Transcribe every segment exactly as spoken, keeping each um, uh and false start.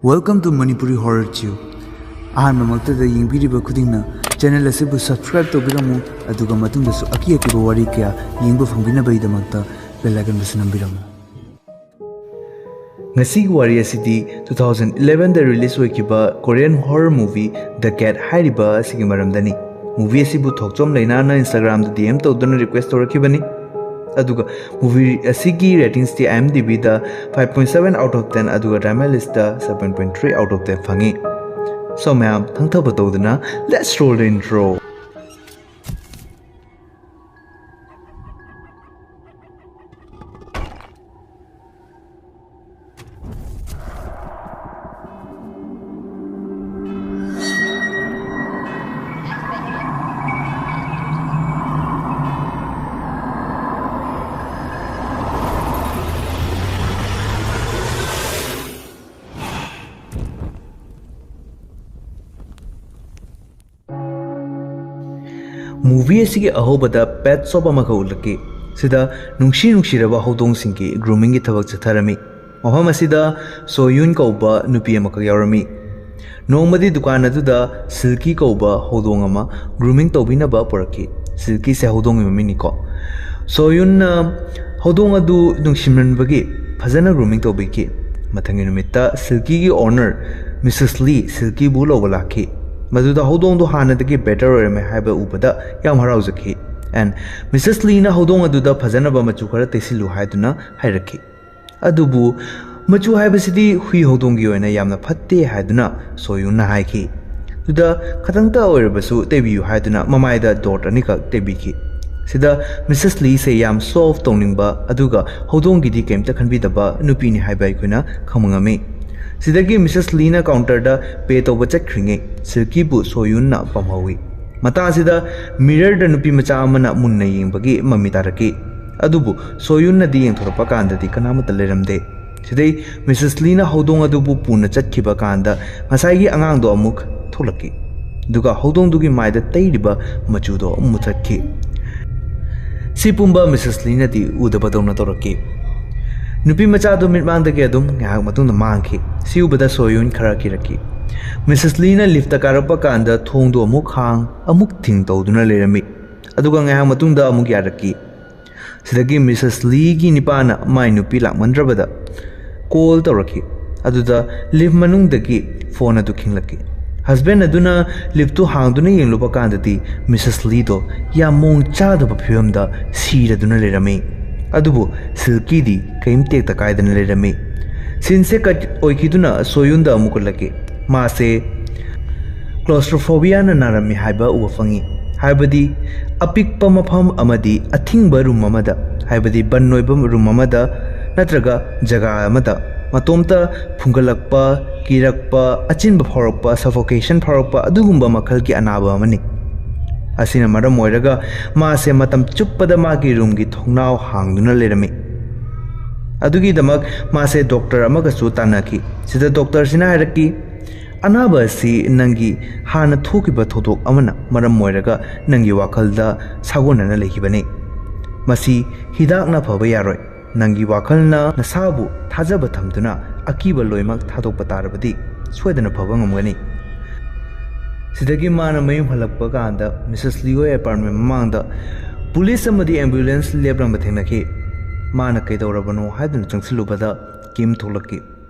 Welcome to Manipuri Horror Chew. ꯑꯍꯥꯟꯕꯃꯛꯇꯗ ꯌꯦꯡꯕꯤꯔꯤꯕ ꯈꯨꯗꯤꯡꯅ ꯆꯦꯅꯦꯜ ꯑꯁꯤꯕꯨ ꯁꯕꯁꯀ꯭ꯔꯥꯏꯕ ꯇꯧꯕꯤꯔꯝꯃꯨ, ꯑꯗꯨꯒ ꯃꯇꯨꯡꯗꯁꯨ ꯑꯀꯤ ꯑꯀꯤꯕ ꯋꯥꯔꯤ ꯀꯌꯥ ꯌꯦꯡꯕ ꯐꯪꯕꯤꯅꯕꯒꯤꯗꯃꯛꯇ ꯕꯦꯜ ꯑꯥꯏꯀꯟꯕꯨꯁꯨ ꯅꯝꯕꯤꯔꯝꯃꯨ꯫ ꯉꯁꯤꯒꯤ ꯋꯥꯔꯤ ꯑꯁꯤꯗꯤ ꯇꯨ ꯊꯥꯎꯖꯟ ꯏꯂꯦꯚꯦꯟꯗ ꯔꯤꯂꯤꯁ ꯑꯣꯏꯈꯤꯕ ꯀꯣꯔꯤꯌꯟ ꯍꯣꯔꯔ ꯃꯨꯚꯤ ꯗ ꯀꯦꯠ ꯍꯥꯏꯔꯤꯕ ꯑꯁꯤꯒꯤ ꯃꯔꯝꯗꯅꯤ꯫ ꯃꯨꯚꯤ ꯑꯁꯤꯕꯨ ꯊꯣꯛꯆꯣꯝ ꯂꯩꯅꯥꯅ ꯏꯟꯁꯇꯥꯒ꯭ꯔꯥꯝꯗ ꯗꯤ ꯑꯦꯝ ꯇꯧꯗꯨꯅ ꯔꯤꯀ꯭ꯋꯦꯁ ꯇꯧꯔꯛꯈꯤꯕꯅꯤ꯫ ꯑꯗꯨꯒ ꯃꯨꯚꯤ ꯑꯁꯤꯒꯤ ꯔꯦꯇꯤꯡꯁꯇꯤ ꯑꯥꯏ ꯑꯦꯝ ꯗꯤ ꯕꯤꯗ five point seven out of ten, ꯑꯗꯨꯒ drama list seven point three out of ten ꯐꯪꯉꯤ꯫ So ꯃꯌꯥꯝ ꯊꯪꯊꯕ ꯇꯧꯗꯨꯅ, let's roll the intro. Movie ꯑꯁꯤꯒꯤ ꯑꯍꯧꯕꯗ ꯄꯦꯠ ꯁꯣꯞ ꯑꯃꯈꯛ ꯎꯠꯂꯛꯈꯤ꯫ ꯁꯤꯗ ꯅꯨꯡꯁꯤ ꯅꯨꯡꯁꯤꯔꯕ ꯍꯧꯗꯣꯡꯁꯤꯡꯒꯤ ꯒ꯭ꯔꯨꯃꯤꯡꯒꯤ ꯊꯕꯛ ꯆꯠꯊꯔꯝꯃꯤ꯫ ꯃꯐꯝ ꯑꯁꯤꯗ ꯁꯣꯌꯨꯟ ꯀꯧꯕ ꯅꯨꯄꯤ ꯑꯃꯈꯛ ꯌꯥꯎꯔꯝꯃꯤ꯫ ꯅꯣꯡꯃꯗꯤ ꯗꯨꯀꯥꯟ ꯑꯗꯨꯗ ꯁꯤꯜꯀꯤ ꯀꯧꯕ ꯍꯧꯗꯣꯡ ꯑꯃ ꯒ꯭ꯔꯨꯃꯤꯡ ꯇꯧꯕꯤꯅꯕ ꯄꯨꯔꯛꯈꯤ꯫ ꯁꯤꯜꯀꯤꯁꯦ ꯍꯧꯗꯣꯡꯒꯤ ꯃꯃꯤꯡꯅꯤꯀꯣ꯫ ꯁꯣꯌꯨꯟꯅ ꯍꯧꯗꯣꯡ ꯑꯗꯨ ꯅꯨꯡꯁꯤꯃꯟꯕꯒꯤ ꯐꯖꯅ ꯒ꯭ꯔꯨꯃꯤꯡ ꯇꯧꯕꯤꯈꯤ꯫ ꯃꯊꯪꯒꯤ ꯅꯨꯃꯤꯠꯇ ꯁꯤꯜꯀꯤꯒꯤ ꯑꯣꯅꯔ ꯃꯤꯁꯦꯁ ꯂꯤ ꯁꯤꯜꯀꯤꯕꯨ ꯂꯧꯕ ꯂꯥꯛꯈꯤ꯫ ꯃꯗꯨꯗ ꯍꯧꯗꯣꯡꯗꯨ ꯍꯥꯟꯅꯗꯒꯤ ꯕꯦꯇꯔ ꯑꯣꯏꯔꯝꯃꯦ ꯍꯥꯏꯕ ꯎꯕꯗ ꯌꯥꯝ ꯍꯔꯥꯎꯖꯈꯤ꯫ And ꯃꯤꯁꯦꯁ ꯂꯤꯅ ꯍꯧꯗꯣꯡ ꯑꯗꯨꯗ ꯐꯖꯅꯕ ꯃꯆꯨ ꯈꯔ ꯇꯩꯁꯤꯜꯂꯨ ꯍꯥꯏꯗꯨꯅ ꯍꯥꯏꯔꯛꯈꯤ꯫ ꯑꯗꯨꯕꯨ ꯃꯆꯨ ꯍꯥꯏꯕꯁꯤꯗꯤ ꯍꯨꯏ ꯍꯧꯗꯣꯡꯒꯤ ꯑꯣꯏꯅ ꯌꯥꯝꯅ ꯐꯠꯇꯦ ꯍꯥꯏꯗꯨꯅ ꯁꯣꯌꯨꯟꯅ ꯍꯥꯏꯈꯤ꯫ ꯑꯗꯨꯗ ꯈꯇꯪꯇ ꯑꯣꯏꯔꯕꯁꯨ ꯇꯩꯕꯤꯌꯨ ꯍꯥꯏꯗꯨꯅ ꯃꯃꯥꯏꯗ ꯗꯣꯠ ꯑꯅꯤꯈꯛ ꯇꯩꯕꯤꯈꯤ꯫ ꯁꯤꯗ ꯃꯤꯁꯦꯁ ꯂꯤꯁꯦ ꯌꯥꯝ ꯁꯣ ꯑꯣꯐ ꯇꯧꯅꯤꯡꯕ, ꯑꯗꯨꯒ ꯍꯧꯗꯣꯡꯒꯤꯗꯤ ꯀꯩꯝꯇ ꯈꯟꯕꯤꯗꯕ ꯅꯨꯄꯤꯅꯤ ꯍꯥꯏꯕ ꯑꯩꯈꯣꯏꯅ ꯈꯪꯕ ꯉꯝꯃꯤ꯫ ꯁꯤꯗꯒꯤ ꯃꯤꯁꯦꯁ ꯂꯤꯅ ꯀꯥꯎꯟꯇꯔꯗ ꯄꯦ ꯇꯧꯕ ꯆꯠꯈ꯭ꯔꯤꯉꯩ ꯁꯤꯜꯀꯤꯕꯨ ꯁꯣꯌꯨꯟꯅ ꯄꯝꯍꯧꯏ꯫ ꯃꯇꯥꯡ ꯑꯁꯤꯗ ꯃꯤꯔꯔꯗ ꯅꯨꯄꯤ ꯃꯆꯥ ꯑꯃꯅ ꯃꯨꯟꯅ ꯌꯦꯡꯕꯒꯤ ꯃꯃꯤ ꯇꯥꯔꯛꯈꯤ꯫ ꯑꯗꯨꯕꯨ ꯁꯣꯌꯨꯟꯅꯗꯤ ꯌꯦꯡꯊꯣꯔꯛꯄ ꯀꯥꯟꯗꯗꯤ ꯀꯅꯥꯃꯠꯇ ꯂꯩꯔꯝꯗꯦ꯫ ꯁꯤꯗꯩ ꯃꯤꯁꯦꯁ ꯂꯤꯅ ꯍꯧꯗꯣꯡ ꯑꯗꯨꯕꯨ ꯄꯨꯅ ꯆꯠꯈꯤꯕ ꯀꯥꯟꯗ ꯉꯁꯥꯏꯒꯤ ꯑꯉꯥꯡꯗꯣ ꯑꯃꯨꯛ ꯊꯣꯛꯂꯛꯈꯤ꯫ ꯑꯗꯨꯒ ꯍꯧꯗꯣꯡꯗꯨꯒꯤ ꯃꯥꯏꯗ ꯇꯩꯔꯤꯕ ꯃꯆꯨꯗꯣ ꯃꯨꯊꯠꯈꯤ꯫ ꯁꯤ ꯄꯨꯝꯕ ꯃꯤꯁꯦꯁ ꯂꯤꯅꯗꯤ ꯎꯗꯕꯗꯧꯅ ꯇꯧꯔꯛꯈꯤ꯫ ꯅꯨꯄꯤ ꯃꯆꯥꯗꯨ ꯃꯤꯠꯃꯥꯡꯗꯒꯤ ꯑꯗꯨꯝ ꯉꯥꯏꯍꯥꯛ ꯃꯇꯨꯡꯗ ꯃꯥꯡꯈꯤ꯫ ꯁꯤ ꯎꯕꯗ ꯁꯣꯌꯨꯟ ꯈꯔ ꯀꯤꯔꯛꯈꯤ꯫ ꯃꯤꯁꯦꯁ ꯂꯤꯅ ꯂꯤꯐꯇ ꯀꯥꯔꯛꯄ ꯀꯥꯟꯗ ꯊꯣꯡꯗꯨ ꯑꯃꯨꯛ ꯍꯥꯡ, ꯑꯃꯨꯛ ꯊꯤꯡ ꯇꯧꯗꯨꯅ ꯂꯩꯔꯝꯃꯤ꯫ ꯑꯗꯨꯒ ꯉꯥꯏꯍꯥꯛ ꯃꯇꯨꯡꯗ ꯑꯃꯨꯛ ꯌꯥꯔꯛꯈꯤ꯫ ꯁꯤꯗꯒꯤ ꯃꯤꯁꯦꯁ ꯂꯤꯒꯤ ꯅꯤꯄꯥꯅ ꯃꯥꯏ ꯅꯨꯄꯤ ꯂꯥꯛꯃꯟꯗ꯭ꯔꯕꯗ ꯀꯣꯜ ꯇꯧꯔꯛꯈꯤ꯫ ꯑꯗꯨꯗ ꯂꯤꯐ ꯃꯅꯨꯡꯗꯒꯤ ꯐꯣꯟ ꯑꯗꯨ ꯈꯤꯡꯂꯛꯈꯤ꯫ ꯍꯁꯕꯦꯟ ꯑꯗꯨꯅ ꯂꯤꯐꯇꯨ ꯍꯥꯡꯗꯨꯅ ꯌꯦꯡꯂꯨꯕ ꯀꯥꯟꯗꯗꯤ ꯃꯤꯁꯦꯁ ꯂꯤꯗꯣ ꯌꯥꯝ ꯃꯑꯣꯡ ꯆꯥꯗꯕ ꯐꯤꯕꯝꯗ ꯁꯤꯔꯗꯨꯅ ꯂꯩꯔꯝꯃꯤ꯫ ꯑꯗꯨꯕꯨ ꯁꯤꯜꯀꯤꯗꯤ ꯀꯔꯤꯝ ꯇꯦꯛꯇ ꯀꯥꯏꯗꯅ ꯂꯩꯔꯝꯃꯤ꯫ ꯁꯤꯟꯁꯦ ꯀꯠ ꯑꯣꯏꯈꯤꯗꯨꯅ ꯁꯣꯌꯨꯟꯗ ꯑꯃꯨꯛ ꯎꯠꯂꯛꯈꯤ꯫ ꯃꯥꯁꯦ ꯀ꯭ꯂꯣꯁꯇ꯭ꯔꯣꯐꯣꯕꯤꯌꯥꯅ ꯅꯥꯔꯝꯃꯤ ꯍꯥꯏꯕ ꯎꯕ ꯐꯪꯉꯤ꯫ ꯍꯥꯏꯕꯗꯤ ꯑꯄꯤꯛꯄ ꯃꯐꯝ ꯑꯃꯗꯤ ꯑꯊꯤꯡꯕ ꯔꯨꯝ ꯑꯃꯗ, ꯍꯥꯏꯕꯗꯤ ꯕꯟ ꯑꯣꯏꯕ ꯔꯨꯝ ꯑꯃꯗ ꯅꯠꯇ꯭ꯔꯒ ꯖꯒꯥ ꯑꯃꯗ ꯃꯇꯣꯝꯇ ꯐꯨꯡꯒꯠꯂꯛꯄ, ꯀꯤꯔꯛꯄ, ꯑꯆꯤꯟꯕ ꯐꯥꯎꯔꯛꯄ, ꯁꯐꯣꯀꯦꯁꯟ ꯐꯥꯎꯔꯛꯄ ꯑꯗꯨꯒꯨꯝꯕ ꯃꯈꯜꯒꯤ ꯑꯅꯥꯕ ꯑꯃꯅꯤ꯫ ꯑꯁꯤꯅ ꯃꯔꯝ ꯑꯣꯏꯔꯒ ꯃꯥꯁꯦ ꯃꯇꯝ ꯆꯨꯞꯄꯗ ꯃꯥꯒꯤ ꯔꯨꯝꯒꯤ ꯊꯣꯡꯅꯥꯎ ꯍꯥꯡꯗꯨꯅ ꯂꯩꯔꯝꯃꯤ꯫ ꯑꯗꯨꯒꯤꯗꯃꯛ ꯃꯥꯁꯦ ꯗꯣꯛꯇꯔ ꯑꯃꯒꯁꯨ ꯇꯥꯟꯅꯈꯤ꯫ ꯁꯤꯗ ꯗꯣꯛꯇꯔꯁꯤꯅ ꯍꯥꯏꯔꯛꯈꯤ, "ꯑꯅꯥꯕ ꯑꯁꯤ ꯅꯪꯒꯤ ꯍꯥꯟꯅ ꯊꯣꯛꯈꯤꯕ ꯊꯧꯗꯣꯛ ꯑꯃꯅ ꯃꯔꯝ ꯑꯣꯏꯔꯒ ꯅꯪꯒꯤ ꯋꯥꯈꯜꯗ ꯁꯥꯒꯣꯟꯅꯅ ꯂꯩꯈꯤꯕꯅꯤ꯫ ꯃꯁꯤ ꯍꯤꯗꯥꯛꯅ ꯐꯕ ꯌꯥꯔꯣꯏ꯫ ꯅꯪꯒꯤ ꯋꯥꯈꯜꯅ ꯅꯁꯥꯕꯨ ꯊꯥꯖꯕ ꯊꯝꯗꯨꯅ ꯑꯀꯤꯕ ꯂꯣꯏꯅꯃꯛ ꯊꯥꯗꯣꯛꯄ ꯇꯥꯔꯕꯗꯤ ꯁꯣꯏꯗꯅ ꯐꯕ ꯉꯝꯒꯅꯤ꯫" ꯁꯤꯗꯒꯤ ꯃꯥꯅ ꯃꯌꯨꯝ ꯍꯜꯂꯛꯄ ꯀꯥꯟꯗ ꯃꯤꯁꯦꯁ ꯂꯤ ꯍꯣꯏ ꯑꯦꯄꯥꯔꯠꯃꯦꯟ ꯃꯃꯥꯡꯗ ꯄꯨꯂꯤꯁ ꯑꯃꯗꯤ ꯑꯦꯝꯕꯨꯂꯦꯟꯁ ꯂꯦꯞꯂꯝꯕ ꯊꯦꯡꯅꯈꯤ꯫ ꯃꯥꯅ ꯀꯩꯗꯧꯔꯕꯅꯣ ꯍꯥꯏꯗꯨꯅ ꯆꯪꯁꯤꯜꯂꯨꯕꯗ ꯀꯤꯝ ꯊꯣꯛꯂꯛꯈꯤ꯫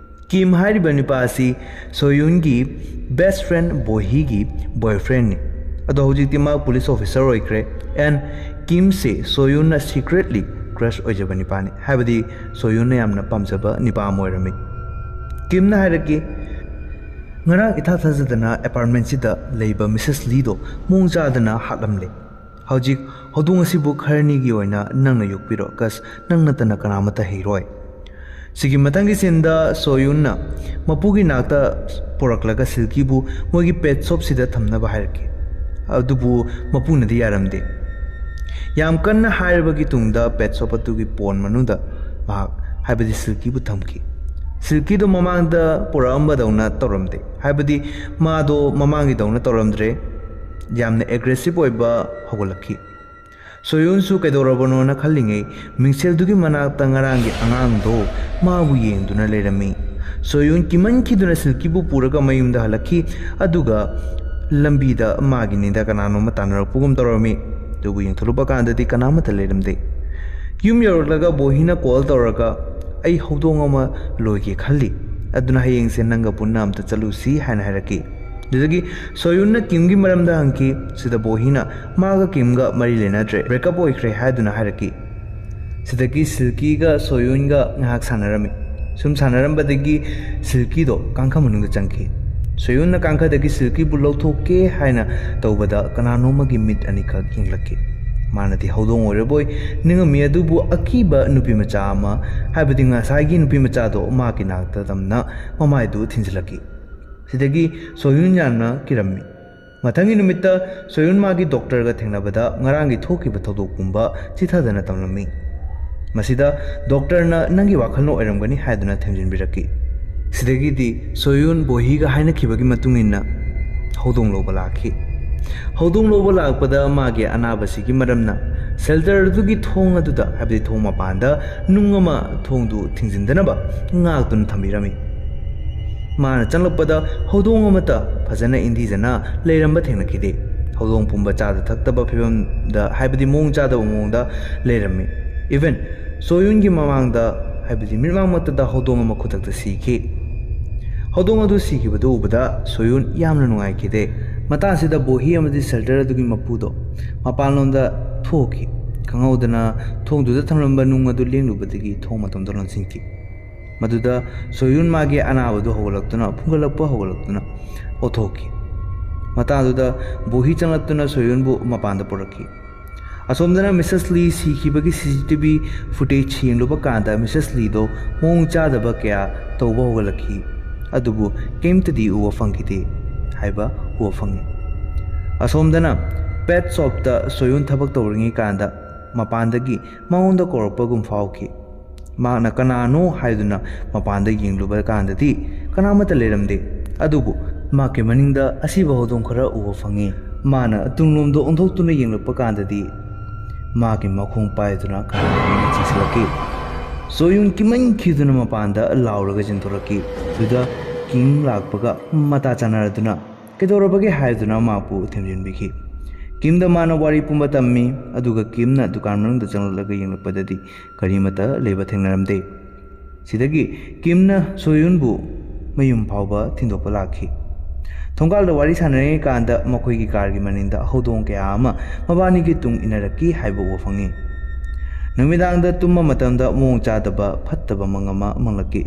ꯀꯤꯝ ꯍꯥꯏꯔꯤꯕ ꯅꯨꯄꯥ ꯑꯁꯤ ꯁꯣꯌꯨꯟꯒꯤ ꯕꯦꯁ ꯐ꯭ꯔꯦꯟ ꯕꯣꯍꯤꯒꯤ ꯕꯣꯏꯐ꯭ꯔꯦꯟꯅꯤ꯫ ꯑꯗꯣ ꯍꯧꯖꯤꯛꯇꯤ ꯃꯥ ꯄꯨꯂꯤꯁ ꯑꯣꯐꯤꯁꯔ ꯑꯣꯏꯈ꯭ꯔꯦ꯫ ꯑꯦꯟ ꯀꯤꯝꯁꯦ ꯁꯣꯌꯨꯟꯅ ꯁꯤꯀ꯭ꯔꯦꯠꯂꯤ ꯀ꯭ꯔꯁ ꯑꯣꯏꯖꯕ ꯅꯨꯄꯥꯅꯤ꯫ ꯍꯥꯏꯕꯗꯤ ꯁꯣꯌꯨꯟꯅ ꯌꯥꯝꯅ ꯄꯥꯝꯖꯕ ꯅꯨꯄꯥ ꯑꯃ ꯑꯣꯏꯔꯝꯃꯤ꯫ ꯀꯤꯝꯅ ꯍꯥꯏꯔꯛꯈꯤ, "ꯉꯔꯥꯡ ꯏꯊꯥ ꯊꯥꯖꯗꯅ ꯑꯦꯄꯥꯔꯠꯃꯦꯟꯁꯤꯗ ꯂꯩꯕ ꯃꯤꯁꯦꯁ ꯂꯤꯗꯣ ꯃꯑꯣꯡ ꯆꯥꯗꯅ ꯍꯥꯠꯂꯝꯂꯦ꯫ ꯍꯧꯖꯤꯛ ꯍꯧꯗꯣꯡ ꯑꯁꯤꯕꯨ ꯈꯔꯅꯤꯒꯤ ꯑꯣꯏꯅ ꯅꯪꯅ ꯌꯣꯛꯄꯤꯔꯣ, ꯀꯁ ꯅꯪ ꯅꯠꯇꯅ ꯀꯅꯥꯃꯠꯇ ꯍꯩꯔꯣꯏ꯫" ꯁꯤꯒꯤ ꯃꯊꯪꯒꯤ ꯁꯤꯟꯗ ꯁꯣꯌꯨꯟꯅ ꯃꯄꯨꯒꯤ ꯅꯥꯛꯇ ꯄꯨꯔꯛꯂꯒ ꯁꯤꯜꯀꯤꯕꯨ ꯃꯣꯏꯒꯤ ꯄꯦꯠ ꯁꯣꯞꯁꯤꯗ ꯊꯝꯅꯕ ꯍꯥꯏꯔꯛꯈꯤ꯫ ꯑꯗꯨꯕꯨ ꯃꯄꯨꯅꯗꯤ ꯌꯥꯔꯝꯗꯦ꯫ ꯌꯥꯝ ꯀꯟꯅ ꯍꯥꯏꯔꯕꯒꯤ ꯇꯨꯡꯗ ꯄꯦꯠ ꯁꯣꯞ ꯑꯗꯨꯒꯤ ꯄꯣꯟ ꯃꯅꯨꯡꯗ ꯃꯍꯥꯛ, ꯍꯥꯏꯕꯗꯤ ꯁꯤꯜꯀꯤꯕꯨ ꯊꯝꯈꯤ꯫ ꯁꯤꯜꯀꯤꯗꯣ ꯃꯃꯥꯡꯗ ꯄꯨꯔꯛꯑꯝꯕꯗꯧꯅ ꯇꯧꯔꯝꯗꯦ꯫ ꯍꯥꯏꯕꯗꯤ ꯃꯥꯗꯣ ꯃꯃꯥꯡꯒꯤꯗꯧꯅ ꯇꯧꯔꯝꯗ꯭ꯔꯦ꯫ ꯌꯥꯝꯅ ꯑꯦꯒ꯭ꯔꯦꯁꯤꯞ ꯑꯣꯏꯕ ꯍꯧꯒꯠꯂꯛꯈꯤ꯫ ꯁꯣꯌꯨꯟꯁꯨ ꯀꯩꯗꯧꯔꯕꯅꯣꯅ ꯈꯜꯂꯤꯉꯩ, ꯃꯤꯡꯁꯦꯜꯗꯨꯒꯤ ꯃꯅꯥꯛꯇ ꯉꯔꯥꯡꯒꯤ ꯑꯉꯥꯡꯗꯣ ꯃꯥꯕꯨ ꯌꯦꯡꯗꯨꯅ ꯂꯩꯔꯝꯃꯤ꯫ ꯁꯣꯌꯨꯟ ꯀꯤꯃꯟꯈꯤꯗꯨꯅ ꯁꯤꯜꯀꯤꯕꯨ ꯄꯨꯔꯒ ꯃꯌꯨꯝꯗ ꯍꯜꯂꯛꯈꯤ꯫ ꯑꯗꯨꯒ ꯂꯝꯕꯤꯗ ꯃꯥꯒꯤ ꯅꯤꯡꯗ ꯀꯅꯥꯅꯣꯝꯃ ꯇꯥꯟꯅꯔꯛꯄꯒꯨꯝ ꯇꯧꯔꯝꯃꯤ꯫ ꯑꯗꯨꯕꯨ ꯌꯦꯡꯊꯣꯛꯂꯨꯕ ꯀꯥꯟꯗꯗꯤ ꯀꯅꯥꯃꯠꯇ ꯂꯩꯔꯝꯗꯦ꯫ ꯌꯨꯝ ꯌꯧꯔꯛꯂꯒ ꯕꯣꯍꯤꯅ ꯀꯣꯜ ꯇꯧꯔꯒ, "ꯑꯩ ꯍꯧꯗꯣꯡ ꯑꯃ ꯂꯣꯏꯒꯦ ꯈꯜꯂꯤ, ꯑꯗꯨꯅ ꯍꯌꯦꯡꯁꯦ ꯅꯪꯒ ꯄꯨꯟꯅ ꯑꯝꯇ ꯆꯠꯂꯨꯁꯤ" ꯍꯥꯏꯅ ꯍꯥꯏꯔꯛꯈꯤ꯫ ꯑꯗꯨꯗꯒꯤ ꯁꯣꯌꯨꯟꯅ ꯀꯤꯝꯒꯤ ꯃꯔꯝꯗ ꯍꯪꯈꯤ꯫ ꯁꯤꯗ ꯕꯣꯍꯤꯅ ꯃꯥꯒ ꯀꯤꯝꯒ ꯃꯔꯤ ꯂꯩꯅꯗ꯭ꯔꯦ, ꯕ꯭ꯔꯦꯛꯑꯞ ꯑꯣꯏꯈ꯭ꯔꯦ ꯍꯥꯏꯗꯨꯅ ꯍꯥꯏꯔꯛꯈꯤ꯫ ꯁꯤꯗꯒꯤ ꯁꯤꯜꯀꯤꯒ ꯁꯣꯌꯨꯟꯒ ꯉꯥꯏꯍꯥꯛ ꯁꯥꯟꯅꯔꯝꯃꯤ꯫ ꯁꯨꯝ ꯁꯥꯟꯅꯔꯝꯕꯗꯒꯤ ꯁꯤꯜꯀꯤꯗꯣ ꯀꯥꯡꯈ ꯃꯅꯨꯡꯗ ꯆꯪꯈꯤ꯫ ꯁꯣꯌꯨꯟꯅ ꯀꯥꯡꯈꯗꯒꯤ ꯁꯤꯜꯀꯤꯕꯨ ꯂꯧꯊꯣꯛꯀꯦ ꯍꯥꯏꯅ ꯇꯧꯕꯗ ꯀꯅꯥꯅꯣꯝꯃꯒꯤ ꯃꯤꯠ ꯑꯅꯤꯈꯛ ꯌꯦꯡꯂꯛꯈꯤ꯫ ꯃꯥꯅꯗꯤ ꯍꯧꯗꯣꯡ ꯑꯣꯏꯔꯕꯣꯏ ꯅꯤꯡꯉꯝꯃꯤ, ꯑꯗꯨꯕꯨ ꯑꯀꯤꯕ ꯅꯨꯄꯤ ꯃꯆꯥ ꯑꯃ, ꯍꯥꯏꯕꯗꯤ ꯉꯁꯥꯏꯒꯤ ꯅꯨꯄꯤ ꯃꯆꯥꯗꯣ ꯃꯥꯒꯤ ꯅꯥꯛꯇ ꯇꯝꯅ ꯃꯃꯥꯏꯗꯨ ꯊꯤꯟꯖꯤꯜꯂꯛꯈꯤ꯫ ꯁꯤꯗꯒꯤ ꯁꯣꯌꯨꯟ ꯌꯥꯝꯅ ꯀꯤꯔꯝꯃꯤ꯫ ꯃꯊꯪꯒꯤ ꯅꯨꯃꯤꯠꯇ ꯁꯣꯌꯨꯟ ꯃꯥꯒꯤ ꯗꯣꯛꯇꯔꯒ ꯊꯦꯡꯅꯕꯗ ꯉꯔꯥꯡꯒꯤ ꯊꯣꯛꯈꯤꯕ ꯊꯧꯗꯣꯛ ꯄꯨꯝꯕ ꯆꯤꯊꯗꯅ ꯇꯝꯂꯝꯃꯤ꯫ ꯃꯁꯤꯗ ꯗꯣꯛꯇꯔꯅ "ꯅꯪꯒꯤ ꯋꯥꯈꯜꯅ ꯑꯣꯏꯔꯝꯒꯅꯤ" ꯍꯥꯏꯗꯨꯅ ꯊꯦꯝꯖꯤꯟꯕꯤꯔꯛꯈꯤ꯫ ꯁꯤꯗꯒꯤꯗꯤ ꯁꯣꯌꯨꯟ ꯕꯣꯍꯤꯒ ꯍꯥꯏꯅꯈꯤꯕꯒꯤ ꯃꯇꯨꯡ ꯏꯟꯅ ꯍꯧꯗꯣꯡ ꯂꯧꯕ ꯂꯥꯛꯈꯤ꯫ ꯍꯧꯗꯣꯡ ꯂꯧꯕ ꯂꯥꯛꯄꯗ ꯃꯥꯒꯤ ꯑꯅꯥꯕꯁꯤꯒꯤ ꯃꯔꯝꯅ ꯁꯦꯜꯇꯔ ꯑꯗꯨꯒꯤ ꯊꯣꯡ ꯑꯗꯨꯗ, ꯍꯥꯏꯕꯗꯤ ꯊꯣꯡ ꯃꯄꯥꯟꯗ, ꯅꯨꯡ ꯑꯃ ꯊꯣꯡꯗꯨ ꯊꯤꯡꯖꯤꯟꯗꯅꯕ ꯉꯥꯛꯇꯨꯅ ꯊꯝꯕꯤꯔꯝꯃꯤ꯫ ꯃꯥꯅ ꯆꯪꯂꯛꯄꯗ ꯍꯧꯗꯣꯡ ꯑꯃꯠꯇ ꯐꯖꯅ ꯏꯟꯊꯤꯖꯅ ꯂꯩꯔꯝꯕ ꯊꯦꯡꯅꯈꯤꯗꯦ꯫ ꯍꯧꯗꯣꯡ ꯄꯨꯝꯕ ꯆꯥꯗ ꯊꯛꯇꯕ ꯐꯤꯕꯝꯗ, ꯍꯥꯏꯕꯗꯤ ꯃꯑꯣꯡ ꯆꯥꯗꯕ ꯃꯑꯣꯡꯗ ꯂꯩꯔꯝꯃꯤ꯫ Even ꯁꯣꯌꯨꯟꯒꯤ ꯃꯃꯥꯡꯗ, ꯍꯥꯏꯕꯗꯤ ꯃꯤꯠꯃꯥꯡꯃꯛꯇꯗ ꯍꯧꯗꯣꯡ ꯑꯃ ꯈꯨꯗꯛꯇ ꯁꯤꯈꯤ꯫ ꯍꯧꯗꯣꯡ ꯑꯗꯨ ꯁꯤꯈꯤꯕꯗꯨ ꯎꯕꯗ ꯁꯣꯌꯨꯟ ꯌꯥꯝꯅ ꯅꯨꯡꯉꯥꯏꯈꯤꯗꯦ꯫ ꯃꯇꯥꯡꯁꯤꯗ ꯕꯣꯍꯤ ꯑꯃꯗꯤ ꯁꯦꯜꯇꯔ ꯑꯗꯨꯒꯤ ꯃꯄꯨꯗꯣ ꯃꯄꯥꯟꯂꯣꯝꯗ ꯊꯣꯛꯈꯤ꯫ ꯈꯪꯍꯧꯗꯅ ꯊꯣꯡꯗꯨꯗ ꯊꯝꯂꯝꯕ ꯅꯨꯡ ꯑꯗꯨ ꯂꯦꯡꯂꯨꯕꯗꯒꯤ ꯊꯣꯡ ꯃꯇꯣꯝꯇ ꯂꯣꯟꯁꯤꯟꯈꯤ꯫ ꯃꯗꯨꯗ ꯁꯣꯌꯨꯟ ꯃꯥꯒꯤ ꯑꯅꯥꯕꯗꯨ ꯍꯧꯒꯠꯂꯛꯇꯨꯅ, ꯐꯨꯡꯒꯠꯂꯛꯄ ꯍꯧꯒꯠꯂꯛꯇꯨꯅ ꯑꯣꯊꯣꯛꯈꯤ꯫ ꯃꯇꯥꯡꯗꯨꯗ ꯕꯣꯍꯤ ꯆꯪꯂꯛꯇꯨꯅ ꯁꯣꯌꯨꯟꯕꯨ ꯃꯄꯥꯟꯗ ꯄꯨꯔꯛꯈꯤ꯫ ꯑꯁꯣꯝꯗꯅ ꯃꯤꯁꯦꯁ ꯂꯤ ꯁꯤꯈꯤꯕꯒꯤ ꯁꯤ ꯁꯤ ꯇꯤ ꯚꯤ ꯐꯨꯇꯦꯖ ꯌꯦꯡꯂꯨꯕ ꯀꯥꯟꯗ ꯃꯤꯁꯦꯁ ꯂꯤꯗꯣ ꯃꯑꯣꯡ ꯆꯥꯗꯕ ꯀꯌꯥ ꯇꯧꯕ ꯍꯧꯒꯠꯂꯛꯈꯤ꯫ ꯑꯗꯨꯕꯨ ꯀꯩꯝꯇꯗꯤ ꯎꯕ ꯐꯪꯈꯤꯗꯦ ꯍꯥꯏꯕ ꯎꯕ ꯐꯪꯉꯤ꯫ ꯑꯁꯣꯝꯗꯅ ꯄꯦꯠ ꯁꯣꯞꯇ ꯁꯣꯌꯨꯟ ꯊꯕꯛ ꯇꯧꯔꯤꯉꯩ ꯀꯥꯟꯗ ꯃꯄꯥꯟꯗꯒꯤ ꯃꯉꯣꯟꯗ ꯀꯧꯔꯛꯄꯒꯨꯝ ꯐꯥꯎꯈꯤ꯫ ꯃꯍꯥꯛꯅ "ꯀꯅꯥꯅꯣ?" ꯍꯥꯏꯗꯨꯅ ꯃꯄꯥꯟꯗ ꯌꯦꯡꯂꯨꯕ ꯀꯥꯟꯗꯗꯤ ꯀꯅꯥꯃꯠꯇ ꯂꯩꯔꯝꯗꯦ꯫ ꯑꯗꯨꯕꯨ ꯃꯍꯥꯛꯀꯤ ꯃꯅꯤꯡꯗ ꯑꯁꯤꯕ ꯍꯧꯗꯣꯡ ꯈꯔ ꯎꯕ ꯐꯪꯉꯤ꯫ ꯃꯥꯅ ꯇꯨꯡꯂꯣꯝꯗ ꯑꯣꯟꯊꯣꯛꯇꯨꯅ ꯌꯦꯡꯂꯛꯄ ꯀꯥꯟꯗꯗꯤ ꯃꯥꯒꯤ ꯃꯈꯣꯡ ꯄꯥꯏꯗꯨꯅ ꯀꯥ ꯃꯅꯨꯡꯗ ꯆꯪꯁꯤꯜꯂꯛꯈꯤ꯫ ꯁꯣꯌꯨꯟ ꯀꯤꯃꯟꯈꯤꯗꯨꯅ ꯃꯄꯥꯟꯗ ꯂꯥꯎꯔꯒ ꯆꯦꯟꯊꯣꯔꯛꯈꯤ꯫ ꯑꯗꯨꯗ ꯀꯤꯝ ꯂꯥꯛꯄꯒ ꯃꯇꯥ ꯆꯥꯅꯔꯗꯨꯅ ꯀꯩꯗꯧꯔꯕꯒꯦ ꯍꯥꯏꯗꯨꯅ ꯃꯥꯕꯨ ꯊꯦꯝꯖꯤꯟꯕꯤꯈꯤ꯫ ꯀꯤꯝꯗ ꯃꯥꯅ ꯋꯥꯔꯤ ꯄꯨꯝꯕ ꯇꯝꯃꯤ, ꯑꯗꯨꯒ ꯀꯤꯝꯅ ꯗꯨꯀꯥꯟ ꯃꯅꯨꯡꯗ ꯆꯪꯂꯛꯂꯒ ꯌꯦꯡꯂꯛꯄꯗꯗꯤ ꯀꯔꯤꯃꯠꯇ ꯂꯩꯕ ꯊꯦꯡꯅꯔꯝꯗꯦ꯫ ꯁꯤꯗꯒꯤ ꯀꯤꯝꯅ ꯁꯣꯌꯨꯟꯕꯨ ꯃꯌꯨꯝ ꯐꯥꯎꯕ ꯊꯤꯟꯗꯣꯛꯄ ꯂꯥꯛꯈꯤ꯫ ꯊꯣꯡꯒꯥꯜꯗ ꯋꯥꯔꯤ ꯁꯥꯟꯅꯔꯤꯉꯩ ꯀꯥꯟꯗ ꯃꯈꯣꯏꯒꯤ ꯀꯥꯔꯒꯤ ꯃꯅꯤꯡꯗ ꯍꯧꯗꯣꯡ ꯀꯌꯥ ꯑꯃ ꯃꯕꯥꯅꯤꯒꯤ ꯇꯨꯡ ꯏꯟꯅꯔꯛꯈꯤ ꯍꯥꯏꯕ ꯎꯕ ꯐꯪꯉꯤ꯫ ꯅꯨꯃꯤꯗꯥꯡꯗ ꯇꯨꯝꯕ ꯃꯇꯝꯗ ꯃꯑꯣꯡ ꯆꯥꯗꯕ ꯐꯠꯇꯕ ꯃꯪ ꯑꯃ ꯃꯪꯂꯛꯈꯤ꯫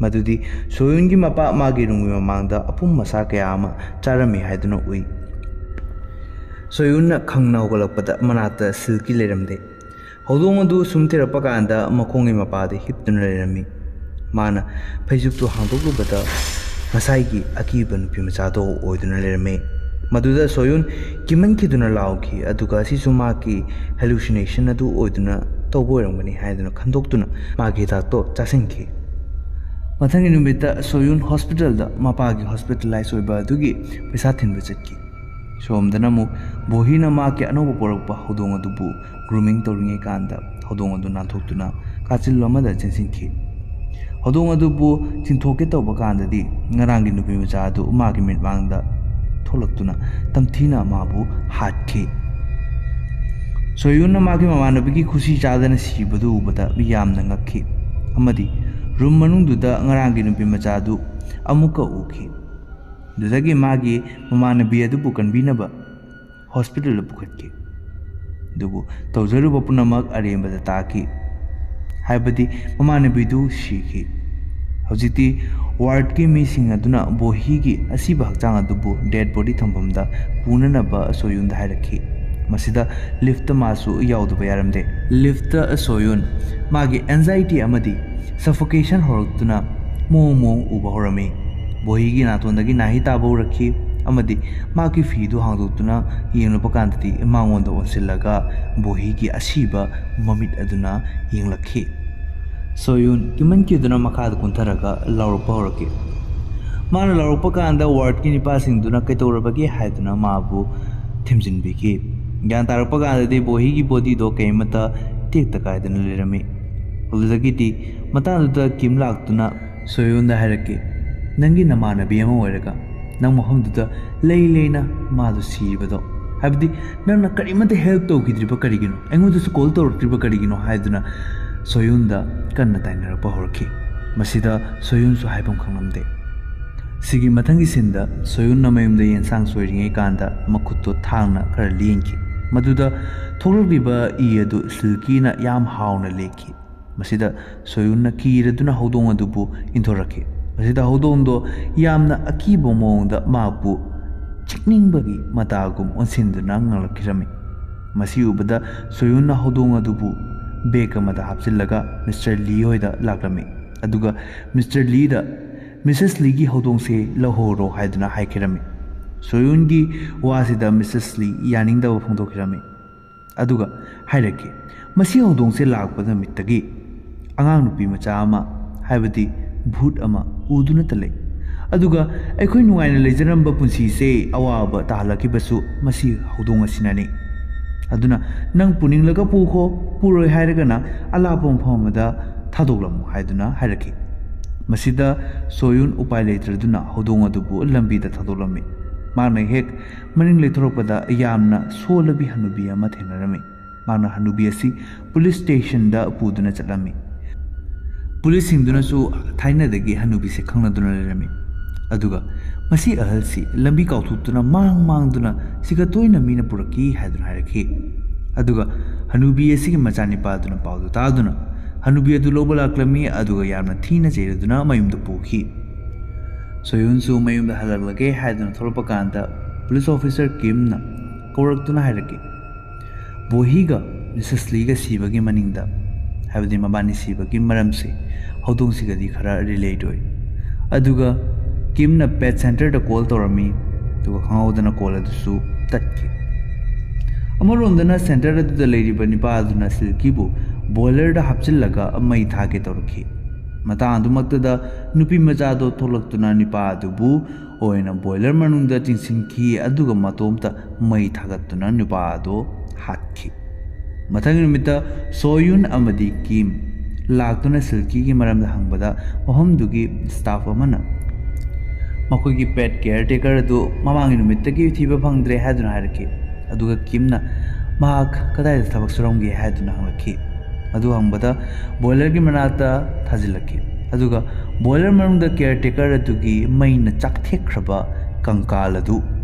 ꯃꯗꯨꯗꯤ ꯁꯣꯌꯨꯟꯒꯤ ꯃꯄꯥ ꯃꯥꯒꯤ ꯔꯨꯝꯒꯤ ꯃꯃꯥꯡꯗ ꯑꯄꯨꯝ ꯑꯁꯥ ꯀꯌꯥ ꯑꯃ ꯆꯥꯔꯝꯃꯤ ꯍꯥꯏꯗꯨꯅ ꯎꯏ꯫ ꯁꯣꯌꯨꯟꯅ ꯈꯪꯅ ꯍꯧꯒꯠꯂꯛꯄꯗ ꯃꯅꯥꯛꯇ ꯁꯤꯜꯀꯤ ꯂꯩꯔꯝꯗꯦ꯫ ꯍꯧꯗꯣꯡ ꯑꯗꯨ ꯁꯨꯝ ꯊꯤꯔꯛꯄ ꯀꯥꯟꯗ ꯃꯈꯣꯡꯒꯤ ꯃꯄꯥꯗ ꯍꯤꯞꯇꯨꯅ ꯂꯩꯔꯝꯃꯤ꯫ ꯃꯥꯅ ꯐꯩꯖꯨꯞꯇꯨ ꯍꯥꯡꯗꯣꯛꯂꯨꯕꯗ ꯉꯁꯥꯏꯒꯤ ꯑꯀꯤꯕ ꯅꯨꯄꯤ ꯃꯆꯥꯗꯣ ꯑꯣꯏꯗꯨꯅ ꯂꯩꯔꯝꯃꯤ꯫ ꯃꯗꯨꯗ ꯁꯣꯌꯨꯟ ꯀꯤꯃꯟꯈꯤꯗꯨꯅ ꯂꯥꯎꯈꯤ, ꯑꯗꯨꯒ ꯑꯁꯤꯁꯨ ꯃꯍꯥꯛꯀꯤ ꯍꯦꯂꯨꯁꯤꯅꯦꯁꯟ ꯑꯗꯨ ꯑꯣꯏꯗꯨꯅ ꯇꯧꯕ ꯑꯣꯏꯔꯝꯒꯅꯤ ꯍꯥꯏꯗꯨꯅ ꯈꯟꯗꯣꯛꯇꯨꯅ ꯃꯥꯒꯤ ꯍꯤꯗꯥꯛꯇꯣ ꯆꯥꯁꯤꯟꯈꯤ꯫ ꯃꯊꯪꯒꯤ ꯅꯨꯃꯤꯠꯇ ꯁꯣꯌꯨꯟ ꯍꯣꯁꯄꯤꯇꯥꯜꯗ ꯃꯄꯥꯒꯤ ꯍꯣꯁꯄꯤꯇꯥꯂꯥꯏꯁ ꯑꯣꯏꯕ ꯑꯗꯨꯒꯤ ꯄꯩꯁꯥ ꯊꯤꯟꯕ ꯆꯠꯈꯤ꯫ ꯁꯣꯝꯗꯅ ꯑꯃꯨꯛ ꯕꯣꯍꯤꯅ ꯃꯍꯥꯛꯀꯤ ꯑꯅꯧꯕ ꯄꯣꯔꯛꯄ ꯍꯧꯗꯣꯡ ꯑꯗꯨꯕꯨ ꯒ꯭ꯔꯨꯃꯤꯡ ꯇꯧꯔꯤꯉꯩ ꯀꯥꯟꯗ ꯍꯧꯗꯣꯡ ꯑꯗꯨ ꯅꯥꯟꯊꯣꯛꯇꯨꯅ ꯀꯥꯆꯤꯜ ꯑꯃꯗ ꯆꯦꯟꯁꯤꯟꯈꯤ꯫ ꯍꯧꯗꯣꯡ ꯑꯗꯨꯕꯨ ꯆꯤꯡꯊꯣꯛꯀꯦ ꯇꯧꯕ ꯀꯥꯟꯗꯗꯤ ꯉꯔꯥꯡꯒꯤ ꯅꯨꯄꯤ ꯃꯆꯥ ꯑꯗꯨ ꯃꯥꯒꯤ ꯃꯤꯠꯃꯥꯡꯗ ꯊꯣꯛꯂꯛꯇꯨꯅ ꯇꯝꯊꯤꯅ ꯃꯥꯕꯨ ꯍꯥꯠꯈꯤ꯫ ꯁꯣꯌꯨꯟꯅ ꯃꯥꯒꯤ ꯃꯃꯥꯟꯅꯕꯤꯒꯤ ꯈꯨꯁꯤ ꯆꯥꯗꯅ ꯁꯤꯕꯗꯨ ꯎꯕꯗ ꯌꯥꯝꯅ ꯉꯛꯈꯤ ꯑꯃꯗꯤ ꯔꯨꯝ ꯃꯅꯨꯡꯗꯨꯗ ꯉꯔꯥꯡꯒꯤ ꯅꯨꯄꯤ ꯃꯆꯥ ꯑꯗꯨ ꯑꯃꯨꯛꯀ ꯎꯈꯤ꯫ ꯑꯗꯨꯗꯒꯤ ꯃꯥꯒꯤ ꯃꯃꯥꯟꯅꯕꯤ ꯑꯗꯨꯕꯨ ꯀꯟꯕꯤꯅꯕ ꯍꯣꯁꯄꯤꯇꯥꯜꯗ ꯄꯨꯈꯠꯈꯤ꯫ ꯑꯗꯨꯕꯨ ꯇꯧꯖꯔꯨꯕ ꯄꯨꯝꯅꯃꯛ ꯑꯔꯦꯝꯕꯗ ꯇꯥꯈꯤ, ꯍꯥꯏꯕꯗꯤ ꯃꯃꯥꯟꯅꯕꯤꯗꯨ ꯁꯤꯈꯤ꯫ ꯍꯧꯖꯤꯛꯇꯤ ꯋꯥꯔꯗꯀꯤ ꯃꯤꯁꯤꯡ ꯑꯗꯨꯅ ꯕꯣꯍꯤꯒꯤ ꯑꯁꯤꯕ ꯍꯛꯆꯥꯡ ꯑꯗꯨꯕꯨ ꯗꯦꯗ ꯕꯣꯗꯤ ꯊꯝꯐꯝꯗ ꯄꯨꯅꯅꯕ ꯁꯣꯌꯨꯟꯗ ꯍꯥꯏꯔꯛꯈꯤ꯫ ꯃꯁꯤꯗ ꯂꯤꯐꯇ ꯃꯥꯁꯨ ꯌꯥꯎꯗꯕ ꯌꯥꯔꯝꯗꯦ꯫ ꯂꯤꯐꯇ ꯁꯣꯌꯨꯟ ꯃꯥꯒꯤ ꯑꯦꯟꯖꯥꯏꯇꯤ ꯑꯃꯗꯤ ꯁꯐꯣꯀꯦꯁꯟ ꯍꯧꯔꯛꯇꯨꯅ ꯃꯑꯣꯡ ꯃꯑꯣꯡ ꯎꯕ ꯍꯧꯔꯝꯃꯤ꯫ ꯕꯣꯍꯤꯒꯤ ꯅꯥꯇꯣꯟꯗꯒꯤ ꯅꯥꯍꯤ ꯇꯥꯕ ꯍꯧꯔꯛꯈꯤ ꯑꯃꯗꯤ ꯃꯥꯒꯤ ꯐꯤꯗꯨ ꯍꯥꯡꯗꯣꯛꯇꯨꯅ ꯌꯦꯡꯂꯨꯕ ꯀꯥꯟꯗꯗꯤ ꯃꯉꯣꯟꯗ ꯑꯣꯟꯁꯤꯜꯂꯒ ꯕꯣꯍꯤꯒꯤ ꯑꯁꯤꯕ ꯃꯃꯤꯠ ꯑꯗꯨꯅ ꯌꯦꯡꯂꯛꯈꯤ꯫ ꯁꯣꯌꯨꯟ ꯀꯤꯃꯟꯈꯤꯗꯨꯅ ꯃꯈꯥꯗ ꯀꯨꯟꯊꯔꯒ ꯂꯥꯎꯔꯛꯄ ꯍꯧꯔꯛꯈꯤ꯫ ꯃꯥꯅ ꯂꯥꯎꯔꯛꯄ ꯀꯥꯟꯗ ꯋꯥꯔꯗꯀꯤ ꯅꯤꯄꯥꯁꯤꯡꯗꯨꯅ ꯀꯩꯗꯧꯔꯕꯒꯦ ꯍꯥꯏꯗꯨꯅ ꯃꯥꯕꯨ ꯊꯦꯝꯖꯤꯟꯕꯤꯈꯤ꯫ ꯒ꯭ꯌꯥꯟ ꯇꯥꯔꯛꯄ ꯀꯥꯟꯗꯗꯤ ꯕꯣꯍꯤꯒꯤ ꯕꯣꯗꯤꯗꯣ ꯀꯩꯃꯠꯇ ꯇꯦꯛꯇ ꯀꯥꯏꯗꯅ ꯂꯩꯔꯝꯃꯤ꯫ ꯑꯗꯨꯗꯒꯤꯗꯤ ꯃꯇꯥꯡꯗꯨꯗ ꯀꯤꯝ ꯂꯥꯛꯇꯨꯅ ꯁꯣꯌꯨꯟꯗ ꯍꯥꯏꯔꯛꯀꯦ, "ꯅꯪꯒꯤ ꯅꯃꯥꯟꯅꯕꯤ ꯑꯃ ꯑꯣꯏꯔꯒ ꯅꯪ ꯃꯐꯝꯗꯨꯗ ꯂꯩ ꯂꯩꯅ ꯃꯥꯗꯣ ꯁꯤꯔꯤꯕꯗꯣ, ꯍꯥꯏꯕꯗꯤ ꯅꯪꯅ ꯀꯔꯤꯃꯠꯇ ꯍꯦꯜꯞ ꯇꯧꯈꯤꯗ꯭ꯔꯤꯕ ꯀꯔꯤꯒꯤꯅꯣ, ꯑꯩꯉꯣꯟꯗꯁꯨ ꯀꯣꯜ ꯇꯧꯔꯛꯇ꯭ꯔꯤꯕ ꯀꯔꯤꯒꯤꯅꯣ?" ꯍꯥꯏꯗꯨꯅ ꯁꯣꯌꯨꯟꯗ ꯀꯟꯅ ꯇꯥꯏꯅꯔꯛꯄ ꯍꯧꯔꯛꯈꯤ꯫ ꯃꯁꯤꯗ ꯁꯣꯌꯨꯟꯁꯨ ꯍꯥꯏꯐꯝ ꯈꯪꯂꯝꯗꯦ꯫ ꯁꯤꯒꯤ ꯃꯊꯪꯒꯤ ꯁꯤꯟꯗ ꯁꯣꯌꯨꯟꯅ ꯃꯌꯨꯝꯗ ꯌꯦꯟꯁꯥꯡ ꯁꯣꯏꯔꯤꯉꯩ ꯀꯥꯟꯗ ꯃꯈꯨꯠꯇꯣ ꯊꯥꯡꯅ ꯈꯔ ꯂꯦꯡꯈꯤ꯫ ꯃꯗꯨꯗ ꯊꯣꯛꯂꯛꯂꯤꯕ ꯏ ꯑꯗꯨ ꯁꯤꯜꯀꯤꯅ ꯌꯥꯝ ꯍꯥꯎꯅ ꯂꯦꯛꯈꯤ꯫ ꯃꯁꯤꯗ ꯁꯣꯌꯨꯟꯅ ꯀꯤꯔꯗꯨꯅ ꯍꯧꯗꯣꯡ ꯑꯗꯨꯕꯨ ꯏꯟꯊꯣꯔꯛꯈꯤ꯫ ꯃꯁꯤꯗ ꯍꯧꯗꯣꯡꯗꯣ ꯌꯥꯝꯅ ꯑꯀꯤꯕ ꯃꯑꯣꯡꯗ ꯃꯍꯥꯛꯄꯨ ꯆꯤꯛꯅꯤꯡꯕꯒꯤ ꯃꯇꯥꯒꯨꯝ ꯑꯣꯟꯁꯤꯟꯗꯨꯅ ꯉꯥꯡꯂꯛꯈꯤꯔꯝꯃꯤ꯫ ꯃꯁꯤ ꯎꯕꯗ ꯁꯣꯌꯨꯟꯅ ꯍꯧꯗꯣꯡ ꯑꯗꯨꯕꯨ ꯕꯦꯒ ꯑꯃꯗ ꯍꯥꯞꯆꯤꯜꯂꯒ ꯃꯤꯁꯇꯔ ꯂꯤ ꯍꯣꯏꯗ ꯂꯥꯛꯂꯝꯃꯤ꯫ ꯑꯗꯨꯒ ꯃꯤꯁꯇꯔ ꯂꯤꯗ ꯃꯤꯁꯦꯁ ꯂꯤꯒꯤ ꯍꯧꯗꯣꯡꯁꯦ ꯂꯧꯍꯧꯔꯣ ꯍꯥꯏꯗꯨꯅ ꯍꯥꯏꯈꯤꯔꯝꯃꯤ꯫ ꯁꯣꯌꯨꯟꯒꯤ ꯋꯥꯁꯤꯗ ꯃꯤꯁꯦꯁ ꯂꯤ ꯌꯥꯅꯤꯡꯗꯕ ꯐꯣꯡꯗꯣꯛꯈꯤꯔꯝꯃꯤ꯫ ꯑꯗꯨꯒ ꯍꯥꯏꯔꯛꯈꯤ, "ꯃꯁꯤ ꯍꯧꯗꯣꯡꯁꯦ ꯂꯥꯛꯄ ꯅꯨꯃꯤꯠꯇꯒꯤ ꯑꯉꯥꯡ ꯅꯨꯄꯤ ꯃꯆꯥ ꯑꯃ, ꯍꯥꯏꯕꯗꯤ ꯚꯨꯠ ꯑꯃ ꯎꯗꯨꯅꯇ ꯂꯩ꯫ ꯑꯗꯨꯒ ꯑꯩꯈꯣꯏ ꯅꯨꯡꯉꯥꯏꯅ ꯂꯩꯖꯔꯝꯕ ꯄꯨꯟꯁꯤꯁꯦ ꯑꯋꯥꯕ ꯇꯥꯍꯜꯂꯛꯈꯤꯕꯁꯨ ꯃꯁꯤ ꯍꯧꯗꯣꯡ ꯑꯁꯤꯅꯅꯤ꯫ ꯑꯗꯨꯅ ꯅꯪ ꯄꯨꯅꯤꯡꯂꯒ ꯄꯨꯈꯣ, ꯄꯨꯔꯣꯏ ꯍꯥꯏꯔꯒꯅ ꯑꯂꯥꯞꯄ ꯃꯐꯝ ꯑꯃꯗ ꯊꯥꯗꯣꯛꯂꯝꯃꯨ" ꯍꯥꯏꯗꯨꯅ ꯍꯥꯏꯔꯛꯈꯤ꯫ ꯃꯁꯤꯗ ꯁꯣꯌꯨꯟ ꯎꯄꯥꯏ ꯂꯩꯇ꯭ꯔꯗꯨꯅ ꯍꯧꯗꯣꯡ ꯑꯗꯨꯕꯨ ꯂꯝꯕꯤꯗ ꯊꯥꯗꯣꯛꯂꯝꯃꯤ꯫ ꯃꯍꯥꯛꯅ ꯍꯦꯛ ꯃꯅꯤꯡ ꯂꯩꯊꯣꯔꯛꯄꯗ ꯌꯥꯝꯅ ꯁꯣꯜꯂꯕꯤ ꯍꯅꯨꯕꯤ ꯑꯃ ꯊꯦꯡꯅꯔꯝꯃꯤ꯫ ꯃꯍꯥꯛꯅ ꯍꯅꯨꯕꯤ ꯑꯁꯤ ꯄꯨꯂꯤꯁ ꯁ꯭ꯇꯦꯁꯟꯗ ꯄꯨꯗꯨꯅ ꯆꯠꯂꯝꯃꯤ꯫ ꯄꯨꯂꯤꯁꯁꯤꯡꯗꯨꯅꯁꯨ ꯊꯥꯏꯅꯗꯒꯤ ꯍꯅꯨꯕꯤꯁꯦ ꯈꯪꯅꯗꯨꯅ ꯂꯩꯔꯝꯃꯤ꯫ ꯑꯗꯨꯒ ꯃꯁꯤ ꯑꯍꯜꯁꯤ ꯂꯝꯕꯤ ꯀꯥꯎꯊꯣꯛꯇꯨꯅ ꯃꯥꯡ ꯃꯥꯡꯗꯨꯅ ꯁꯤꯒ ꯇꯣꯏꯅ ꯃꯤꯅ ꯄꯨꯔꯛꯈꯤ ꯍꯥꯏꯗꯨꯅ ꯍꯥꯏꯔꯛꯈꯤ꯫ ꯑꯗꯨꯒ ꯍꯅꯨꯕꯤ ꯑꯁꯤꯒꯤ ꯃꯆꯥꯅꯤꯄꯥꯗꯨꯅ ꯄꯥꯎꯗꯨ ꯇꯥꯗꯨꯅ ꯍꯅꯨꯕꯤ ꯑꯗꯨ ꯂꯧꯕ ꯂꯥꯛꯂꯝꯃꯤ, ꯑꯗꯨꯒ ꯌꯥꯝꯅ ꯊꯤꯅ ꯆꯩꯔꯗꯨꯅ ꯃꯌꯨꯝꯗ ꯄꯨꯈꯤ꯫ ꯁꯣꯌꯨꯟꯁꯨ ꯃꯌꯨꯝꯗ ꯍꯜꯂꯛꯂꯒꯦ ꯍꯥꯏꯗꯨꯅ ꯊꯣꯛꯂꯛꯄ ꯀꯥꯟꯗ ꯄꯨꯂꯤꯁ ꯑꯣꯐꯤꯁꯔ ꯀꯤꯝꯅ ꯀꯧꯔꯛꯇꯨꯅ ꯍꯥꯏꯔꯛꯈꯤ, "ꯕꯣꯍꯤꯒ ꯃꯤꯁꯦꯁ ꯂꯤꯒ ꯁꯤꯕꯒꯤ ꯃꯅꯤꯡꯗ, ꯍꯥꯏꯕꯗꯤ ꯃꯕꯥꯅꯤ ꯁꯤꯕꯒꯤ ꯃꯔꯝꯁꯦ ꯍꯧꯗꯣꯡꯁꯤꯒꯗꯤ ꯈꯔ ꯔꯤꯂꯦꯠ ꯑꯣꯏ"꯫ ꯑꯗꯨꯒ ꯀꯤꯝꯅ ꯄꯦꯠ ꯁꯦꯟꯇꯔꯗ ꯀꯣꯜ ꯇꯧꯔꯝꯃꯤ, ꯑꯗꯨꯒ ꯈꯪꯍꯧꯗꯅ ꯀꯣꯜ ꯑꯗꯨꯁꯨ ꯇꯠꯈꯤ꯫ ꯑꯃꯔꯣꯝꯗꯅ ꯁꯦꯟꯇꯔ ꯑꯗꯨꯗ ꯂꯩꯔꯤꯕ ꯅꯤꯄꯥ ꯑꯗꯨꯅ ꯁꯤꯜꯀꯤꯕꯨ ꯕꯣꯏꯂꯔꯗ ꯍꯥꯞꯆꯤꯜꯂꯒ ꯃꯩ ꯊꯥꯒꯦ ꯇꯧꯔꯛꯈꯤ꯫ ꯃꯇꯥꯡ ꯑꯗꯨꯃꯛꯇꯗ ꯅꯨꯄꯤ ꯃꯆꯥꯗꯣ ꯊꯣꯛꯂꯛꯇꯨꯅ ꯅꯨꯄꯥ ꯑꯗꯨꯕꯨ ꯑꯣꯏꯅ ꯕꯣꯏꯂꯔ ꯃꯅꯨꯡꯗ ꯆꯤꯡꯁꯤꯟꯈꯤ, ꯑꯗꯨꯒ ꯃꯇꯣꯝꯇ ꯃꯩ ꯊꯥꯒꯠꯇꯨꯅ ꯅꯨꯄꯥ ꯑꯗꯣ ꯍꯥꯠꯈꯤ꯫ ꯃꯊꯪꯒꯤ ꯅꯨꯃꯤꯠꯇ ꯁꯣꯌꯨꯟ ꯑꯃꯗꯤ ꯀꯤꯝ ꯂꯥꯛꯇꯨꯅ ꯁꯤꯜꯀꯤꯒꯤ ꯃꯔꯝꯗ ꯍꯪꯕꯗ, ꯃꯐꯝꯗꯨꯒꯤ ꯁ꯭ꯇꯥꯐ ꯑꯃꯅ ꯃꯈꯣꯏꯒꯤ ꯄꯦꯠ ꯀꯦꯌꯔꯇꯦꯀꯔ ꯑꯗꯨ ꯃꯃꯥꯡꯒꯤ ꯅꯨꯃꯤꯠꯇꯒꯤ ꯊꯤꯕ ꯐꯪꯗ꯭ꯔꯦ ꯍꯥꯏꯗꯨꯅ ꯍꯥꯏꯔꯛꯈꯤ꯫ ꯑꯗꯨꯒ ꯀꯤꯝꯅ ꯃꯍꯥꯛ ꯀꯗꯥꯏꯗ ꯊꯕꯛ ꯁꯨꯔꯝꯒꯦ ꯍꯥꯏꯗꯨꯅ ꯍꯪꯂꯛꯈꯤ꯫ ꯑꯗꯨ ꯍꯪꯕꯗ ꯕꯣꯏꯂꯔꯒꯤ ꯃꯅꯥꯛꯇ ꯊꯥꯖꯤꯜꯂꯛꯈꯤ꯫ ꯑꯗꯨꯒ ꯕꯣꯏꯂꯔ ꯃꯅꯨꯡꯗ ꯀꯦꯌꯔꯇꯦꯀꯔ ꯑꯗꯨꯒꯤ ꯃꯩꯅ ꯆꯥꯛꯊꯦꯛꯈ꯭ꯔꯕ ꯀꯪꯀꯥꯜ ꯑꯗꯨ,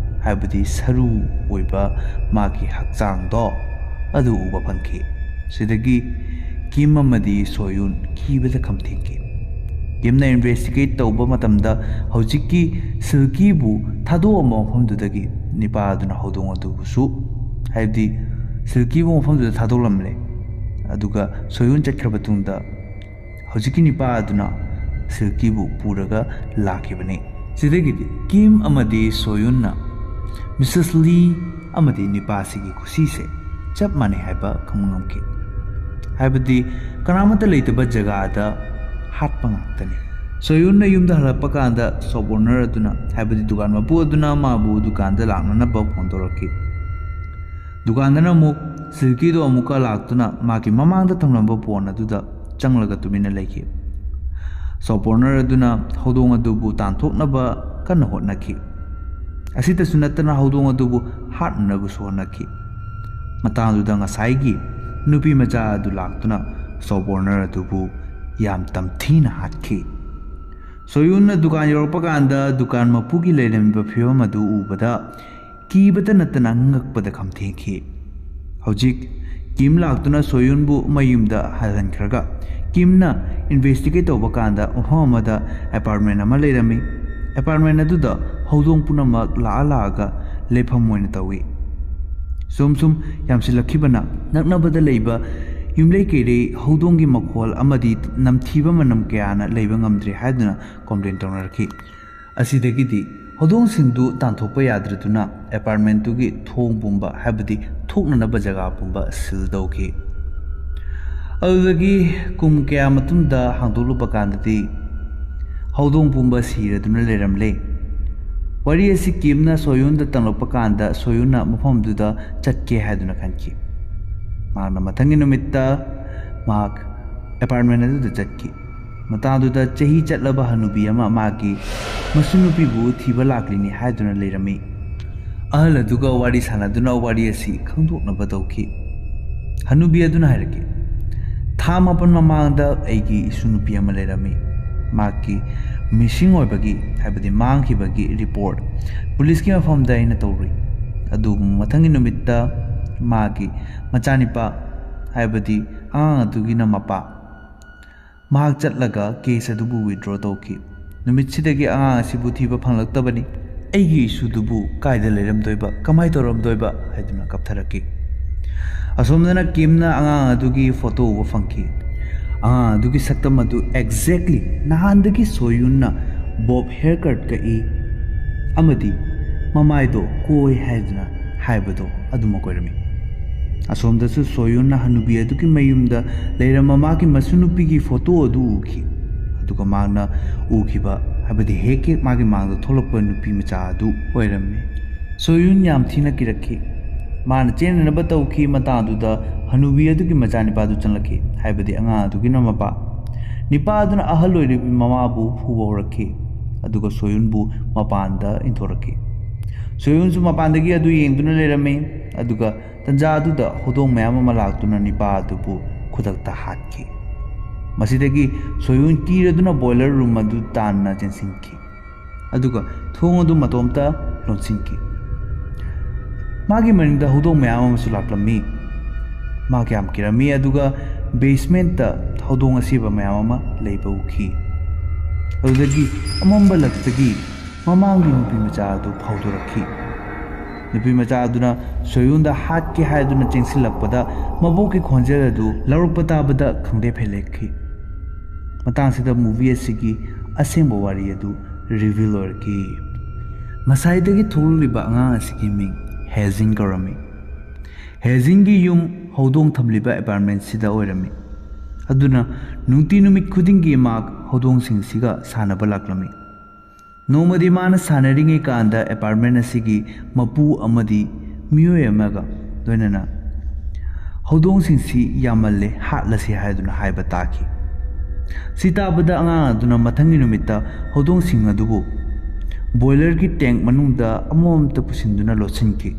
ꯍꯥꯏꯕꯗꯤ ꯁꯔꯨ ꯑꯣꯏꯕ ꯃꯥꯒꯤ ꯍꯛꯆꯥꯡꯗꯣ, ꯑꯗꯨ ꯎꯕ ꯐꯪꯈꯤ꯫ ꯁꯤꯗꯒꯤ ꯀꯤꯝ ꯑꯃꯗꯤ ꯁꯣꯌꯨꯟ ꯀꯤꯕꯗ ꯈꯝꯊꯦꯡꯈꯤ꯫ ꯀꯤꯝꯅ ꯏꯟꯚꯦꯁꯇꯤꯒꯦꯠ ꯇꯧꯕ ꯃꯇꯝꯗ ꯍꯧꯖꯤꯛꯀꯤ ꯁꯤꯜꯀꯤꯕꯨ ꯊꯥꯗꯣꯛꯑꯝꯕ ꯃꯐꯝꯗꯨꯗꯒꯤ ꯅꯤꯄꯥ ꯑꯗꯨꯅ ꯍꯧꯗꯣꯡ ꯑꯗꯨꯕꯨꯁꯨ, ꯍꯥꯏꯕꯗꯤ ꯁꯤꯜꯀꯤꯕꯨ ꯃꯐꯝꯗꯨꯗ ꯊꯥꯗꯣꯛꯂꯝꯂꯦ꯫ ꯑꯗꯨꯒ ꯁꯣꯌꯨꯟ ꯆꯠꯈ꯭ꯔꯕ ꯇꯨꯡꯗ ꯍꯧꯖꯤꯛꯀꯤ ꯅꯤꯄꯥ ꯑꯗꯨꯅ ꯁꯤꯜꯀꯤꯕꯨ ꯄꯨꯔꯒ ꯂꯥꯛꯈꯤꯕꯅꯤ꯫ ꯁꯤꯗꯒꯤꯗꯤ ꯀꯤꯝ ꯑꯃꯗꯤ ꯁꯣꯌꯨꯟꯅ ꯃꯤꯁꯦꯁ ꯂꯤ ꯑꯃꯗꯤ ꯅꯤꯄꯥꯁꯤꯒꯤ ꯈꯨꯁꯤꯁꯦ ꯆꯞ ꯃꯥꯟꯅꯩ ꯍꯥꯏꯕ ꯈꯪꯕ ꯉꯝꯈꯤ꯫ ꯍꯥꯏꯕꯗꯤ ꯀꯅꯥꯃꯠꯇ ꯂꯩꯇꯕ ꯖꯒꯥꯗ ꯍꯥꯠꯄ ꯉꯥꯛꯇꯅꯤ꯫ ꯁꯣꯌꯨꯟꯅ ꯌꯨꯝꯗ ꯍꯜꯂꯛꯄ ꯀꯥꯟꯗ ꯁꯣꯞ ꯑꯣꯅꯔ ꯑꯗꯨꯅ, ꯍꯥꯏꯕꯗꯤ ꯗꯨꯀꯥꯟ ꯃꯄꯨ ꯑꯗꯨꯅ ꯃꯥꯕꯨ ꯗꯨꯀꯥꯟꯗ ꯂꯥꯛꯅꯅꯕ ꯐꯣꯟ ꯇꯧꯔꯛꯈꯤ꯫ ꯗꯨꯀꯥꯟꯗꯅ ꯑꯃꯨꯛ ꯁꯤꯜꯀꯤꯗꯣ ꯑꯃꯨꯛꯀ ꯂꯥꯛꯇꯨꯅ ꯃꯥꯒꯤ ꯃꯃꯥꯡꯗ ꯊꯝꯂꯝꯕ ꯄꯣꯟ ꯑꯗꯨꯗ ꯆꯪꯂꯒ ꯇꯨꯃꯤꯟꯅ ꯂꯩꯈꯤ꯫ ꯁꯣꯞ ꯑꯣꯅꯔ ꯑꯗꯨꯅ ꯍꯧꯗꯣꯡ ꯑꯗꯨꯕꯨ ꯇꯥꯟꯊꯣꯛꯅꯕ ꯀꯟꯅ ꯍꯣꯠꯅꯈꯤ꯫ ꯑꯁꯤꯇꯁꯨ ꯅꯠꯇꯅ ꯍꯧꯗꯣꯡ ꯑꯗꯨꯕꯨ ꯍꯥꯠꯅꯅꯕꯁꯨ ꯍꯣꯠꯅꯈꯤ꯫ ꯃꯇꯥꯡꯗꯨꯗ ꯉꯁꯥꯏꯒꯤ ꯅꯨꯄꯤ ꯃꯆꯥ ꯑꯗꯨ ꯂꯥꯛꯇꯨꯅ ꯁꯣꯞ ꯑꯣꯅꯔ ꯑꯗꯨꯕꯨ ꯌꯥꯝ ꯇꯝꯊꯤꯅ ꯍꯥꯠꯈꯤ꯫ ꯁꯣꯌꯨꯟꯅ ꯗꯨꯀꯥꯟ ꯌꯧꯔꯛꯄ ꯀꯥꯟꯗ ꯗꯨꯀꯥꯟ ꯃꯄꯨꯒꯤ ꯂꯩꯔꯝꯃꯤꯕ ꯐꯤꯕꯝ ꯑꯗꯨ ꯎꯕꯗ ꯀꯤꯕꯇ ꯅꯠꯇꯅ ꯉꯛꯄꯗ ꯈꯝꯊꯦꯡꯈꯤ꯫ ꯍꯧꯖꯤꯛ ꯀꯤꯝ ꯂꯥꯛꯇꯨꯅ ꯁꯣꯌꯨꯟꯕꯨ ꯃꯌꯨꯝꯗ ꯍꯜꯍꯟꯈ꯭ꯔꯒ ꯀꯤꯝꯅ ꯏꯟꯚꯦꯁꯇꯤꯒꯦꯠ ꯇꯧꯕ ꯀꯥꯟꯗ ꯃꯐꯝ ꯑꯃꯗ ꯑꯦꯄꯥꯔꯠꯃꯦꯟ ꯑꯃ ꯂꯩꯔꯝꯃꯤ꯫ ꯑꯦꯄꯥꯔꯠꯃꯦꯟ ꯑꯗꯨꯗ ꯍꯧꯗꯣꯡ ꯄꯨꯝꯅꯃꯛ ꯂꯥꯛꯑ ꯂꯥꯛꯑꯒ ꯂꯩꯐꯝ ꯑꯣꯏꯅ ꯇꯧꯏ꯫ ꯁꯨꯝ ꯁꯨꯝ ꯌꯥꯝꯁꯤꯜꯂꯛꯈꯤꯕꯅ ꯅꯛꯅꯕꯗ ꯂꯩꯕ ꯌꯨꯝꯂꯩ ꯀꯩꯔꯩ ꯍꯧꯗꯣꯡꯒꯤ ꯃꯈꯣꯜ ꯑꯃꯗꯤ ꯅꯝꯊꯤꯕ ꯃꯅꯝ ꯀꯌꯥꯅ ꯂꯩꯕ ꯉꯝꯗ꯭ꯔꯦ ꯍꯥꯏꯗꯨꯅ ꯀꯣꯝꯄ꯭ꯂꯦꯟ ꯇꯧꯅꯔꯛꯈꯤ꯫ ꯑꯁꯤꯗꯒꯤꯗꯤ ꯍꯧꯗꯣꯡꯁꯤꯡꯗꯨ ꯇꯥꯟꯊꯣꯛꯄ ꯌꯥꯗ꯭ꯔꯗꯨꯅ ꯑꯦꯄꯥꯔꯠꯃꯦꯟꯇꯨꯒꯤ ꯊꯣꯡ ꯄꯨꯝꯕ, ꯍꯥꯏꯕꯗꯤ ꯊꯣꯛꯅꯅꯕ ꯖꯒꯥ ꯄꯨꯝꯕ ꯁꯤꯜ ꯇꯧꯈꯤ꯫ ꯑꯗꯨꯗꯒꯤ ꯀꯨꯝ ꯀꯌꯥ ꯃꯇꯨꯡꯗ ꯍꯥꯡꯗꯣꯛꯂꯨꯕ ꯀꯥꯟꯗꯗꯤ ꯍꯧꯗꯣꯡ ꯄꯨꯝꯕ ꯁꯤꯔꯗꯨꯅ ꯂꯩꯔꯝꯂꯦ꯫ ꯋꯥꯔꯤ ꯑꯁꯤ ꯀꯤꯝꯅ ꯁꯣꯌꯨꯟꯗ ꯇꯝꯂꯛꯄ ꯀꯥꯟꯗ ꯁꯣꯌꯨꯟꯅ ꯃꯐꯝꯗꯨꯗ ꯆꯠꯀꯦ ꯍꯥꯏꯗꯨꯅ ꯈꯟꯈꯤ꯫ ꯃꯍꯥꯛꯅ ꯃꯊꯪꯒꯤ ꯅꯨꯃꯤꯠꯇ ꯃꯍꯥꯛ ꯑꯦꯄꯥꯔꯠꯃꯦꯟ ꯑꯗꯨꯗ ꯆꯠꯈꯤ꯫ ꯃꯇꯥꯡꯗꯨꯗ ꯆꯍꯤ ꯆꯠꯂꯕ ꯍꯅꯨꯕꯤ ꯑꯃ ꯃꯥꯒꯤ ꯃꯁꯨ ꯅꯨꯄꯤꯕꯨ ꯊꯤꯕ ꯂꯥꯛꯂꯤꯅꯤ ꯍꯥꯏꯗꯨꯅ ꯂꯩꯔꯝꯃꯤ꯫ ꯑꯍꯜ ꯑꯗꯨꯒ ꯋꯥꯔꯤ ꯁꯥꯟꯅꯗꯨꯅ ꯋꯥꯔꯤ ꯑꯁꯤ ꯈꯪꯗꯣꯛꯅꯕ ꯇꯧꯈꯤ꯫ ꯍꯅꯨꯕꯤ ꯑꯗꯨꯅ ꯍꯥꯏꯔꯛꯈꯤ, "ꯊꯥ ꯃꯥꯄꯟ ꯃꯃꯥꯡꯗ ꯑꯩꯒꯤ ꯏꯁꯨ ꯅꯨꯄꯤ ꯑꯃ ꯂꯩꯔꯝꯃꯤ꯫ ꯃꯍꯥꯛꯀꯤ ꯃꯤꯁꯤꯡ ꯑꯣꯏꯕꯒꯤ, ꯍꯥꯏꯕꯗꯤ ꯃꯥꯡꯈꯤꯕꯒꯤ ꯔꯤꯄꯣꯔꯠ ꯄꯨꯂꯤꯁꯀꯤ ꯃꯐꯝꯗ ꯑꯩꯅ ꯇꯧꯔꯨꯏ꯫ ꯑꯗꯨꯕꯨ ꯃꯊꯪꯒꯤ ꯅꯨꯃꯤꯠꯇ ꯃꯥꯒꯤ ꯃꯆꯥꯅꯤꯄꯥ, ꯍꯥꯏꯕꯗꯤ ꯑꯉꯥꯡ ꯑꯗꯨꯒꯤꯅ ꯃꯄꯥ, ꯃꯍꯥꯛ ꯆꯠꯂꯒ ꯀꯦꯁ ꯑꯗꯨꯕꯨ ꯋꯤꯗ꯭ꯔꯣ ꯇꯧꯈꯤ꯫ ꯅꯨꯃꯤꯠꯁꯤꯗꯒꯤ ꯑꯉꯥꯡ ꯑꯁꯤꯕꯨ ꯊꯤꯕ ꯐꯪꯂꯛꯇꯕꯅꯤ꯫ ꯑꯩꯒꯤ ꯏꯁꯨꯗꯨꯕꯨ ꯀꯥꯏꯗ ꯂꯩꯔꯝꯗꯣꯏꯕ, ꯀꯃꯥꯏ ꯇꯧꯔꯝꯗꯣꯏꯕ?" ꯍꯥꯏꯗꯨꯅ ꯀꯞꯊꯔꯛꯈꯤ꯫ ꯑꯁꯣꯝꯗꯅ ꯀꯤꯝꯅ ꯑꯉꯥꯡ ꯑꯗꯨꯒꯤ ꯐꯣꯇꯣ ꯎꯕ ꯐꯪꯈꯤ꯫ ꯑꯉꯥꯡ ꯑꯗꯨꯒꯤ ꯁꯛꯇꯝ ꯑꯗꯨ ꯑꯦꯛꯖꯦꯛꯂꯤ ꯅꯍꯥꯟꯗꯒꯤ ꯁꯣꯌꯨꯟꯅ ꯕꯣꯕ ꯍꯦꯌꯔ ꯀꯠ ꯀꯛꯏ ꯑꯃꯗꯤ ꯃꯃꯥꯏꯗꯣ ꯀꯣꯏ ꯍꯥꯏꯗꯨꯅ ꯍꯥꯏꯕꯗꯣ ꯑꯗꯨꯃꯛ ꯑꯣꯏꯔꯝꯃꯤ꯫ ꯑꯁꯣꯝꯗꯁꯨ ꯁꯣꯌꯨꯟꯅ ꯍꯅꯨꯕꯤ ꯑꯗꯨꯒꯤ ꯃꯌꯨꯝꯗ ꯂꯩꯔꯝꯕ ꯃꯥꯒꯤ ꯃꯁꯨꯅꯨꯄꯤꯒꯤ ꯐꯣꯇꯣ ꯑꯗꯨ ꯎꯈꯤ꯫ ꯑꯗꯨꯒ ꯃꯍꯥꯛꯅ ꯎꯈꯤꯕ, ꯍꯥꯏꯕꯗꯤ ꯍꯦꯛ ꯍꯦꯛ ꯃꯥꯒꯤ ꯃꯥꯡꯗ ꯊꯣꯛꯂꯛꯄ ꯅꯨꯄꯤ ꯃꯆꯥ ꯑꯗꯨ ꯑꯣꯏꯔꯝꯃꯤ꯫ ꯁꯣꯌꯨꯟ ꯌꯥꯝ ꯊꯤꯅ ꯀꯤꯔꯛꯈꯤ꯫ ꯃꯥꯅ ꯆꯦꯟꯅꯅꯕ ꯇꯧꯈꯤ꯫ ꯃꯇꯥꯡ ꯑꯗꯨꯗ ꯍꯅꯨꯕꯤ ꯑꯗꯨꯒꯤ ꯃꯆꯥꯅꯤꯄꯥꯗꯨ ꯆꯪꯂꯛꯈꯤ, ꯍꯥꯏꯕꯗꯤ ꯑꯉꯥꯡ ꯑꯗꯨꯒꯤꯅ ꯃꯄꯥ꯫ ꯅꯤꯄꯥ ꯑꯗꯨꯅ ꯑꯍꯜ ꯑꯣꯏꯔꯤꯕꯤ ꯃꯃꯥꯕꯨ ꯐꯨꯕ ꯍꯧꯔꯛꯈꯤ, ꯑꯗꯨꯒ ꯁꯣꯌꯨꯟꯕꯨ ꯃꯄꯥꯟꯗ ꯏꯟꯊꯣꯔꯛꯈꯤ꯫ ꯁꯣꯌꯨꯟꯁꯨ ꯃꯄꯥꯟꯗꯒꯤ ꯑꯗꯨ ꯌꯦꯡꯗꯨꯅ ꯂꯩꯔꯝꯃꯤ, ꯑꯗꯨꯒ ꯇꯟꯖꯥ ꯑꯗꯨꯗ ꯍꯧꯗꯣꯡ ꯃꯌꯥꯝ ꯑꯃ ꯂꯥꯛꯇꯨꯅ ꯅꯤꯄꯥ ꯑꯗꯨꯕꯨ ꯈꯨꯗꯛꯇ ꯍꯥꯠꯈꯤ꯫ ꯃꯁꯤꯗꯒꯤ ꯁꯣꯌꯨꯟ ꯀꯤꯔꯗꯨꯅ ꯕꯣꯏꯂꯔ ꯔꯨꯝ ꯑꯗꯨ ꯇꯥꯟꯅ ꯆꯦꯟꯁꯤꯟꯈꯤ, ꯑꯗꯨꯒ ꯊꯣꯡ ꯑꯗꯨ ꯃꯇꯣꯝꯇ ꯂꯣꯟꯁꯤꯟꯈꯤ꯫ ꯃꯥꯒꯤ ꯃꯅꯤꯡꯗ ꯍꯧꯗꯣꯡ ꯃꯌꯥꯝ ꯑꯃꯁꯨ ꯂꯥꯛꯂꯝꯃꯤ꯫ ꯃꯥ ꯀꯌꯥꯝ ꯀꯤꯔꯝꯃꯤ, ꯑꯗꯨꯒ ꯕꯦꯁꯃꯦꯟꯠꯇ ꯍꯧꯗꯣꯡ ꯑꯁꯤꯕ ꯃꯌꯥꯝ ꯑꯃ ꯂꯩꯕ ꯎꯈꯤ꯫ ꯑꯗꯨꯗꯒꯤ ꯑꯃꯝꯕ ꯂꯛꯇꯒꯤ ꯃꯃꯥꯡꯒꯤ ꯅꯨꯄꯤ ꯃꯆꯥ ꯑꯗꯨ ꯐꯥꯎꯗꯣꯔꯛꯈꯤ꯫ ꯅꯨꯄꯤ ꯃꯆꯥ ꯑꯗꯨꯅ ꯁꯣꯌꯨꯟꯗ ꯍꯥꯠꯀꯦ ꯍꯥꯏꯗꯨꯅ ꯆꯦꯟꯁꯤꯜꯂꯛꯄꯗ ꯃꯕꯣꯛꯀꯤ ꯈꯣꯟꯖꯦꯜ ꯑꯗꯨ ꯂꯧꯔꯛꯄ ꯇꯥꯕꯗ ꯈꯪꯂꯦꯞ ꯍꯦꯜꯂꯦꯛꯈꯤ꯫ ꯃꯇꯥꯡꯁꯤꯗ movie ꯑꯁꯤꯒꯤ ꯑꯁꯦꯡꯕ ꯋꯥꯔꯤ ꯑꯗꯨ ꯔꯤꯚꯤꯜ ꯑꯣꯏꯔꯛꯈꯤ꯫ ꯉꯁꯥꯏꯗꯒꯤ ꯊꯣꯛꯂꯛꯂꯤꯕ ꯑꯉꯥꯡ ꯑꯁꯤꯒꯤ ꯃꯤꯡ ꯍꯦꯖꯤꯟ ꯀꯧꯔꯝꯃꯤ꯫ ꯍꯦꯖꯤꯟꯒꯤ ꯌꯨꯝ ꯍꯧꯗꯣꯡ ꯊꯝꯂꯤꯕ ꯑꯦꯄꯥꯔꯠꯃꯦꯟꯠꯁꯤꯗ ꯑꯣꯏꯔꯝꯃꯤ꯫ ꯑꯗꯨꯅ ꯅꯨꯡꯇꯤ ꯅꯨꯃꯤꯠ ꯈꯨꯗꯤꯡꯒꯤ ꯃꯍꯥꯛ ꯍꯧꯗꯣꯡꯁꯤꯡꯁꯤꯒ ꯁꯥꯟꯅꯕ ꯂꯥꯛꯂꯝꯃꯤ꯫ ꯅꯣꯡꯃꯗꯤ ꯃꯥꯅ ꯁꯥꯟꯅꯔꯤꯉꯩ ꯀꯥꯟꯗ ꯑꯦꯄꯥꯔꯠꯃꯦꯟ ꯑꯁꯤꯒꯤ ꯃꯄꯨ ꯑꯃꯗꯤ ꯃꯤꯑꯣꯏ ꯑꯃꯒ ꯂꯣꯏꯅꯅ "ꯍꯧꯗꯣꯡꯁꯤꯡꯁꯤ ꯌꯥꯝꯃꯜꯂꯦ, ꯍꯥꯠꯂꯁꯤ" ꯍꯥꯏꯗꯨꯅ ꯍꯥꯏꯕ ꯇꯥꯈꯤ꯫ ꯁꯤ ꯇꯥꯕꯗ ꯑꯉꯥꯡ ꯑꯗꯨꯅ ꯃꯊꯪꯒꯤ ꯅꯨꯃꯤꯠꯇ ꯍꯧꯗꯣꯡꯁꯤꯡ ꯑꯗꯨꯕꯨ ꯕꯣꯏꯂꯔꯒꯤ ꯇꯦꯡ ꯃꯅꯨꯡꯗ ꯑꯃꯃꯝꯇ ꯄꯨꯁꯤꯟꯗꯨꯅ ꯂꯣꯠꯁꯤꯟꯈꯤ꯫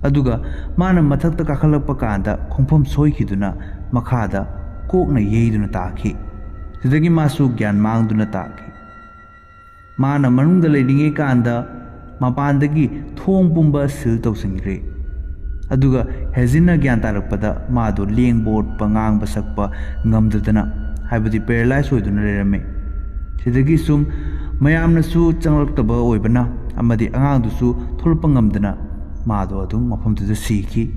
ꯑꯗꯨꯒ ꯃꯥꯅ ꯃꯊꯛꯇ ꯀꯥꯈꯠꯂꯛꯄ ꯀꯥꯟꯗ ꯈꯣꯡꯐꯝ ꯁꯣꯏꯈꯤꯗꯨꯅ ꯃꯈꯥꯗ ꯀꯣꯛꯅ ꯌꯩꯗꯨꯅ ꯇꯥꯈꯤ꯫ ꯁꯤꯗꯒꯤ ꯃꯥꯁꯨ ꯒ꯭ꯌꯥꯟ ꯃꯥꯡꯗꯨꯅ ꯇꯥꯈꯤ꯫ ꯃꯥꯅ ꯃꯅꯨꯡꯗ ꯂꯩꯔꯤꯉꯩ ꯀꯥꯟꯗ ꯃꯄꯥꯟꯗꯒꯤ ꯊꯣꯡ ꯄꯨꯝꯕ ꯁꯤꯜ ꯇꯧꯁꯤꯟꯈ꯭ꯔꯦ꯫ ꯑꯗꯨꯒ ꯍꯦꯖꯤꯟꯅ ꯒ꯭ꯌꯥꯟ ꯇꯥꯔꯛꯄꯗ ꯃꯥꯗꯣ ꯂꯦꯡꯕ ꯑꯣꯠꯄ, ꯉꯥꯡꯕ ꯁꯛꯄ ꯉꯝꯗꯗꯅ, ꯍꯥꯏꯕꯗꯤ ꯄꯦꯔꯥꯂꯥꯏꯁ ꯑꯣꯏꯗꯨꯅ ꯂꯩꯔꯝꯃꯤ꯫ ꯁꯤꯗꯒꯤ ꯁꯨꯝ ꯃꯌꯥꯝꯅꯁꯨ ꯆꯪꯂꯛꯇꯕ ꯑꯣꯏꯕꯅ ꯑꯃꯗꯤ ꯑꯉꯥꯡꯗꯨꯁꯨ ꯊꯣꯛꯂꯛꯄ ꯉꯝꯗꯅ ꯃꯥꯗꯣ ꯑꯗꯨꯝ ꯃꯐꯝꯗꯨꯗ ꯁꯤꯈꯤ꯫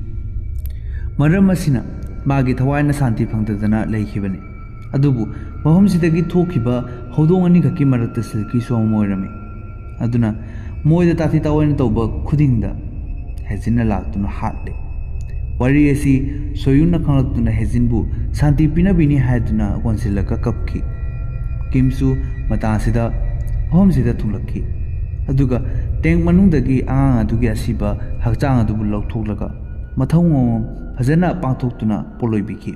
ꯃꯔꯝ ꯑꯁꯤꯅ ꯃꯥꯒꯤ ꯊꯋꯥꯏꯅ ꯁꯥꯟꯇꯤ ꯐꯪꯗꯗꯅ ꯂꯩꯈꯤꯕꯅꯤ꯫ ꯑꯗꯨꯕꯨ ꯃꯐꯝꯁꯤꯗꯒꯤ ꯊꯣꯛꯈꯤꯕ ꯍꯧꯗꯣꯡ ꯑꯅꯤꯈꯛꯀꯤ ꯃꯔꯛꯇ ꯁꯤꯜꯀꯤꯁꯨ ꯑꯃ ꯑꯣꯏꯔꯝꯃꯤ꯫ ꯑꯗꯨꯅ ꯃꯣꯏꯗ ꯇꯥꯊꯤ ꯇꯥꯑꯣꯏꯅ ꯇꯧꯕ ꯈꯨꯗꯤꯡꯗ ꯍꯦꯖꯤꯟꯅ ꯂꯥꯛꯇꯨꯅ ꯍꯥꯠꯂꯦ꯫ ꯋꯥꯔꯤ ꯑꯁꯤ ꯁꯣꯌꯨꯟꯅ ꯈꯪꯂꯛꯇꯨꯅ ꯍꯦꯖꯤꯟꯕꯨ ꯁꯥꯟꯇꯤ ꯄꯤꯅꯕꯤꯅꯤ ꯍꯥꯏꯗꯨꯅ ꯀꯣꯟꯁꯤꯜꯂꯒ ꯀꯞꯈꯤ꯫ ꯀꯤꯝꯁꯨ ꯃꯇꯥꯡꯁꯤꯗ ꯃꯐꯝꯁꯤꯗ ꯊꯨꯡꯂꯛꯈꯤ꯫ ꯑꯗꯨꯒ ꯇꯦꯡ ꯃꯅꯨꯡꯗꯒꯤ ꯑꯉꯥꯡ ꯑꯗꯨꯒꯤ ꯑꯁꯤꯕ ꯍꯛꯆꯥꯡ ꯑꯗꯨꯕꯨ ꯂꯧꯊꯣꯛꯂꯒ ꯃꯊꯧ ꯃꯉꯝ ꯐꯖꯅ ꯄꯥꯡꯊꯣꯛꯇꯨꯅ ꯄꯣꯠꯂꯣꯏꯕꯤꯈꯤ꯫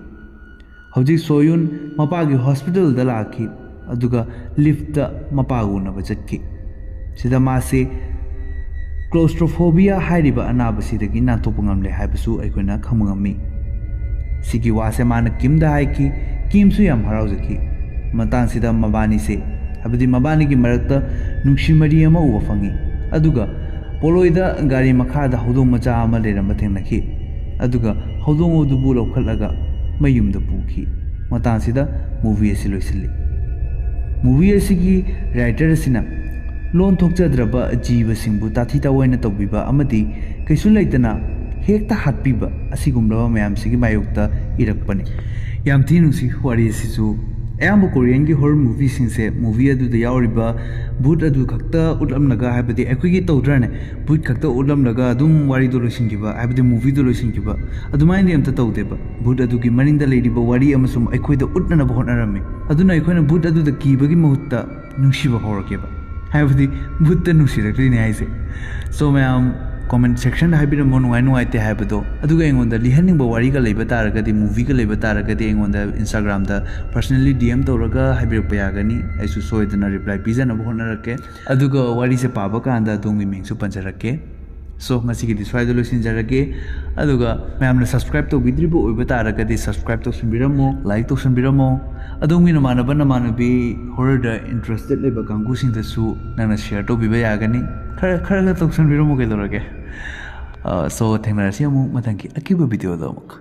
ꯍꯧꯖꯤꯛ ꯁꯣꯌꯨꯟ ꯃꯄꯥꯒꯤ ꯍꯣꯁꯄꯤꯇꯥꯜꯗ ꯂꯥꯛꯈꯤ, ꯑꯗꯨꯒ ꯂꯤꯐꯇ ꯃꯄꯥꯒ ꯎꯅꯕ ꯆꯠꯈꯤ꯫ ꯁꯤꯗ ꯃꯥꯁꯦ ꯀ꯭ꯂꯣꯁꯇ꯭ꯔꯣꯐꯣꯕꯤꯌꯥ ꯍꯥꯏꯔꯤꯕ ꯑꯅꯥꯕꯁꯤꯗꯒꯤ ꯅꯥꯟꯊꯣꯛꯄ ꯉꯝꯂꯦ ꯍꯥꯏꯕꯁꯨ ꯑꯩꯈꯣꯏꯅ ꯈꯪꯕ ꯉꯝꯃꯤ꯫ ꯁꯤꯒꯤ ꯋꯥꯁꯦ ꯃꯥꯅ ꯀꯤꯝꯗ ꯍꯥꯏꯈꯤ꯫ ꯀꯤꯝꯁꯨ ꯌꯥꯝ ꯍꯔꯥꯎꯖꯈꯤ꯫ ꯃꯇꯥꯡꯁꯤꯗ ꯃꯕꯥꯅꯤꯁꯦ, ꯍꯥꯏꯕꯗꯤ ꯃꯕꯥꯅꯤꯒꯤ ꯃꯔꯛꯇ ꯅꯨꯡꯁꯤ ꯃꯔꯤ ꯑꯃ ꯎꯕ ꯐꯪꯉꯤ꯫ ꯑꯗꯨꯒ ꯄꯣꯂꯣꯏꯗ ꯒꯥꯔꯤ ꯃꯈꯥꯗ ꯍꯧꯗꯣꯡ ꯃꯆꯥ ꯑꯃ ꯂꯩꯔꯝꯕ ꯊꯦꯡꯅꯈꯤ꯫ ꯑꯗꯨꯒ ꯍꯧꯗꯣꯡ ꯑꯗꯨꯕꯨ ꯂꯧꯈꯠꯂꯒ ꯃꯌꯨꯝꯗ ꯄꯨꯈꯤ꯫ ꯃꯇꯥꯡꯁꯤꯗ ꯃꯨꯚꯤ ꯑꯁꯤ ꯂꯣꯏꯁꯤꯜꯂꯤ꯫ ꯃꯨꯚꯤ ꯑꯁꯤꯒꯤ ꯔꯥꯏꯇꯔ ꯑꯁꯤꯅ ꯂꯣꯟ ꯊꯣꯛꯆꯗ꯭ꯔꯕ ꯖꯤꯕꯁꯤꯡꯕꯨ ꯇꯥꯊꯤ ꯇꯥꯑꯣꯏꯅ ꯇꯧꯕꯤꯕ ꯑꯃꯗꯤ ꯀꯩꯁꯨ ꯂꯩꯇꯅ ꯍꯦꯛꯇ ꯍꯥꯠꯄꯤꯕ ꯑꯁꯤꯒꯨꯝꯂꯕ ꯃꯌꯥꯝꯁꯤꯒꯤ ꯃꯥꯌꯣꯛꯇ ꯏꯔꯛꯄꯅꯤ꯫ ꯌꯥꯝ ꯊꯤ ꯅꯨꯡꯁꯤ ꯋꯥꯔꯤ ꯑꯁꯤꯁꯨ꯫ ꯑꯌꯥꯝꯕ ꯀꯣꯔꯤꯌꯟꯒꯤ ꯍꯣꯔꯔ ꯃꯨꯚꯤꯁꯤꯡꯁꯦ ꯃꯨꯚꯤ ꯑꯗꯨꯗ ꯌꯥꯎꯔꯤꯕ ꯚꯨꯠ ꯑꯗꯨ ꯈꯛꯇ ꯎꯠꯂꯝꯂꯒ, ꯍꯥꯏꯕꯗꯤ ꯑꯩꯈꯣꯏꯒꯤ ꯇꯧꯗ꯭ꯔꯅꯦ, ꯚꯨꯠ ꯈꯛꯇ ꯎꯠꯂꯝꯂꯒ ꯑꯗꯨꯝ ꯋꯥꯔꯤꯗꯣ ꯂꯣꯏꯁꯤꯟꯈꯤꯕ, ꯍꯥꯏꯕꯗꯤ ꯃꯨꯚꯤꯗꯣ ꯂꯣꯏꯁꯤꯟꯈꯤꯕ, ꯑꯗꯨꯃꯥꯏꯅꯗꯤ ꯑꯝꯇ ꯇꯧꯗꯦꯕ꯫ ꯚꯨꯠ ꯑꯗꯨꯒꯤ ꯃꯅꯤꯡꯗ ꯂꯩꯔꯤꯕ ꯋꯥꯔꯤ ꯑꯃꯁꯨ ꯑꯩꯈꯣꯏꯗ ꯎꯠꯅꯅꯕ ꯍꯣꯠꯅꯔꯝꯃꯤ꯫ ꯑꯗꯨꯅ ꯑꯩꯈꯣꯏꯅ ꯚꯨꯠ ꯑꯗꯨꯗ ꯀꯤꯕꯒꯤ ꯃꯍꯨꯠꯇ ꯅꯨꯡꯁꯤꯕ ꯐꯥꯎꯔꯛꯀꯦꯕ, ꯍꯥꯏꯕꯗꯤ ꯚꯨꯠꯇ ꯅꯨꯡꯁꯤꯔꯛꯇꯣꯏꯅꯦ ꯍꯥꯏꯁꯦ꯫ ꯁꯣ ꯃꯌꯥꯝ, ꯀꯣꯃꯦꯟ ꯁꯦꯛꯁꯟꯗ ꯍꯥꯏꯕꯤꯔꯝꯃꯣ ꯅꯨꯡꯉꯥꯏ ꯅꯨꯡꯉꯥꯏꯇꯦ ꯍꯥꯏꯕꯗꯣ꯫ ꯑꯗꯨꯒ ꯑꯩꯉꯣꯟꯗ ꯂꯤꯍꯟꯅꯤꯡꯕ ꯋꯥꯔꯤꯒ ꯂꯩꯕ ꯇꯥꯔꯒꯗꯤ, ꯃꯨꯚꯤꯒ ꯂꯩꯕ ꯇꯥꯔꯒꯗꯤ ꯑꯩꯉꯣꯟꯗ ꯏꯟꯁꯇꯥꯒ꯭ꯔꯥꯝꯗ ꯄꯔꯁꯅꯦꯜꯂꯤ ꯗꯤ ꯑꯦꯝ ꯇꯧꯔꯒ ꯍꯥꯏꯕꯤꯔꯛꯄ ꯌꯥꯒꯅꯤ꯫ ꯑꯩꯁꯨ ꯁꯣꯏꯗꯅ ꯔꯤꯄ꯭ꯂꯥꯏ ꯄꯤꯖꯅꯕ ꯍꯣꯠꯅꯔꯛꯀꯦ꯫ ꯑꯗꯨꯒ ꯋꯥꯔꯤꯁꯦ ꯄꯥꯕ ꯀꯥꯟꯗ ꯑꯗꯣꯝꯒꯤ ꯃꯤꯡꯁꯨ ꯄꯟꯖꯔꯛꯀꯦ꯫ ꯁꯣ ꯉꯁꯤꯒꯤꯗꯤ ꯁ꯭ꯋꯥꯏꯗ ꯂꯣꯏꯁꯤꯟꯖꯔꯒꯦ꯫ ꯑꯗꯨꯒ ꯃꯌꯥꯝꯅ ꯁꯕꯁꯀ꯭ꯔꯥꯏꯕ ꯇꯧꯕꯤꯗ꯭ꯔꯤꯕ ꯑꯣꯏꯕ ꯇꯥꯔꯒꯗꯤ ꯁꯕꯁꯀ꯭ꯔꯥꯏꯕ ꯇꯧꯁꯤꯟꯕꯤꯔꯝꯃꯣ, ꯂꯥꯏꯛ ꯇꯧꯁꯤꯟꯕꯤꯔꯝꯃꯣ꯫ ꯑꯗꯣꯝꯒꯤ ꯅꯃꯥꯟꯅꯕ ꯅꯃꯥꯟꯅꯕꯤ ꯍꯣꯔꯔꯗ ꯏꯟꯇꯔꯦꯁꯇꯦꯠ ꯂꯩꯕ ꯀꯥꯡꯕꯨꯁꯤꯡꯗꯁꯨ ꯅꯪꯅ ꯁꯤꯌꯔ ꯇꯧꯕꯤꯕ ꯌꯥꯒꯅꯤ꯫ ꯈꯔ ꯈꯔ ꯈꯔ ꯇꯧꯁꯤꯟꯕꯤꯔꯝꯃꯣ, ꯀꯩꯗꯧꯔꯒꯦ? ꯁꯣ ꯊꯦꯡꯅꯔꯁꯤ ꯑꯃꯨꯛ ꯃꯊꯪꯒꯤ ꯑꯀꯤꯕ ꯚꯤꯗꯤꯑꯣꯗ ꯑꯃꯨꯛ꯫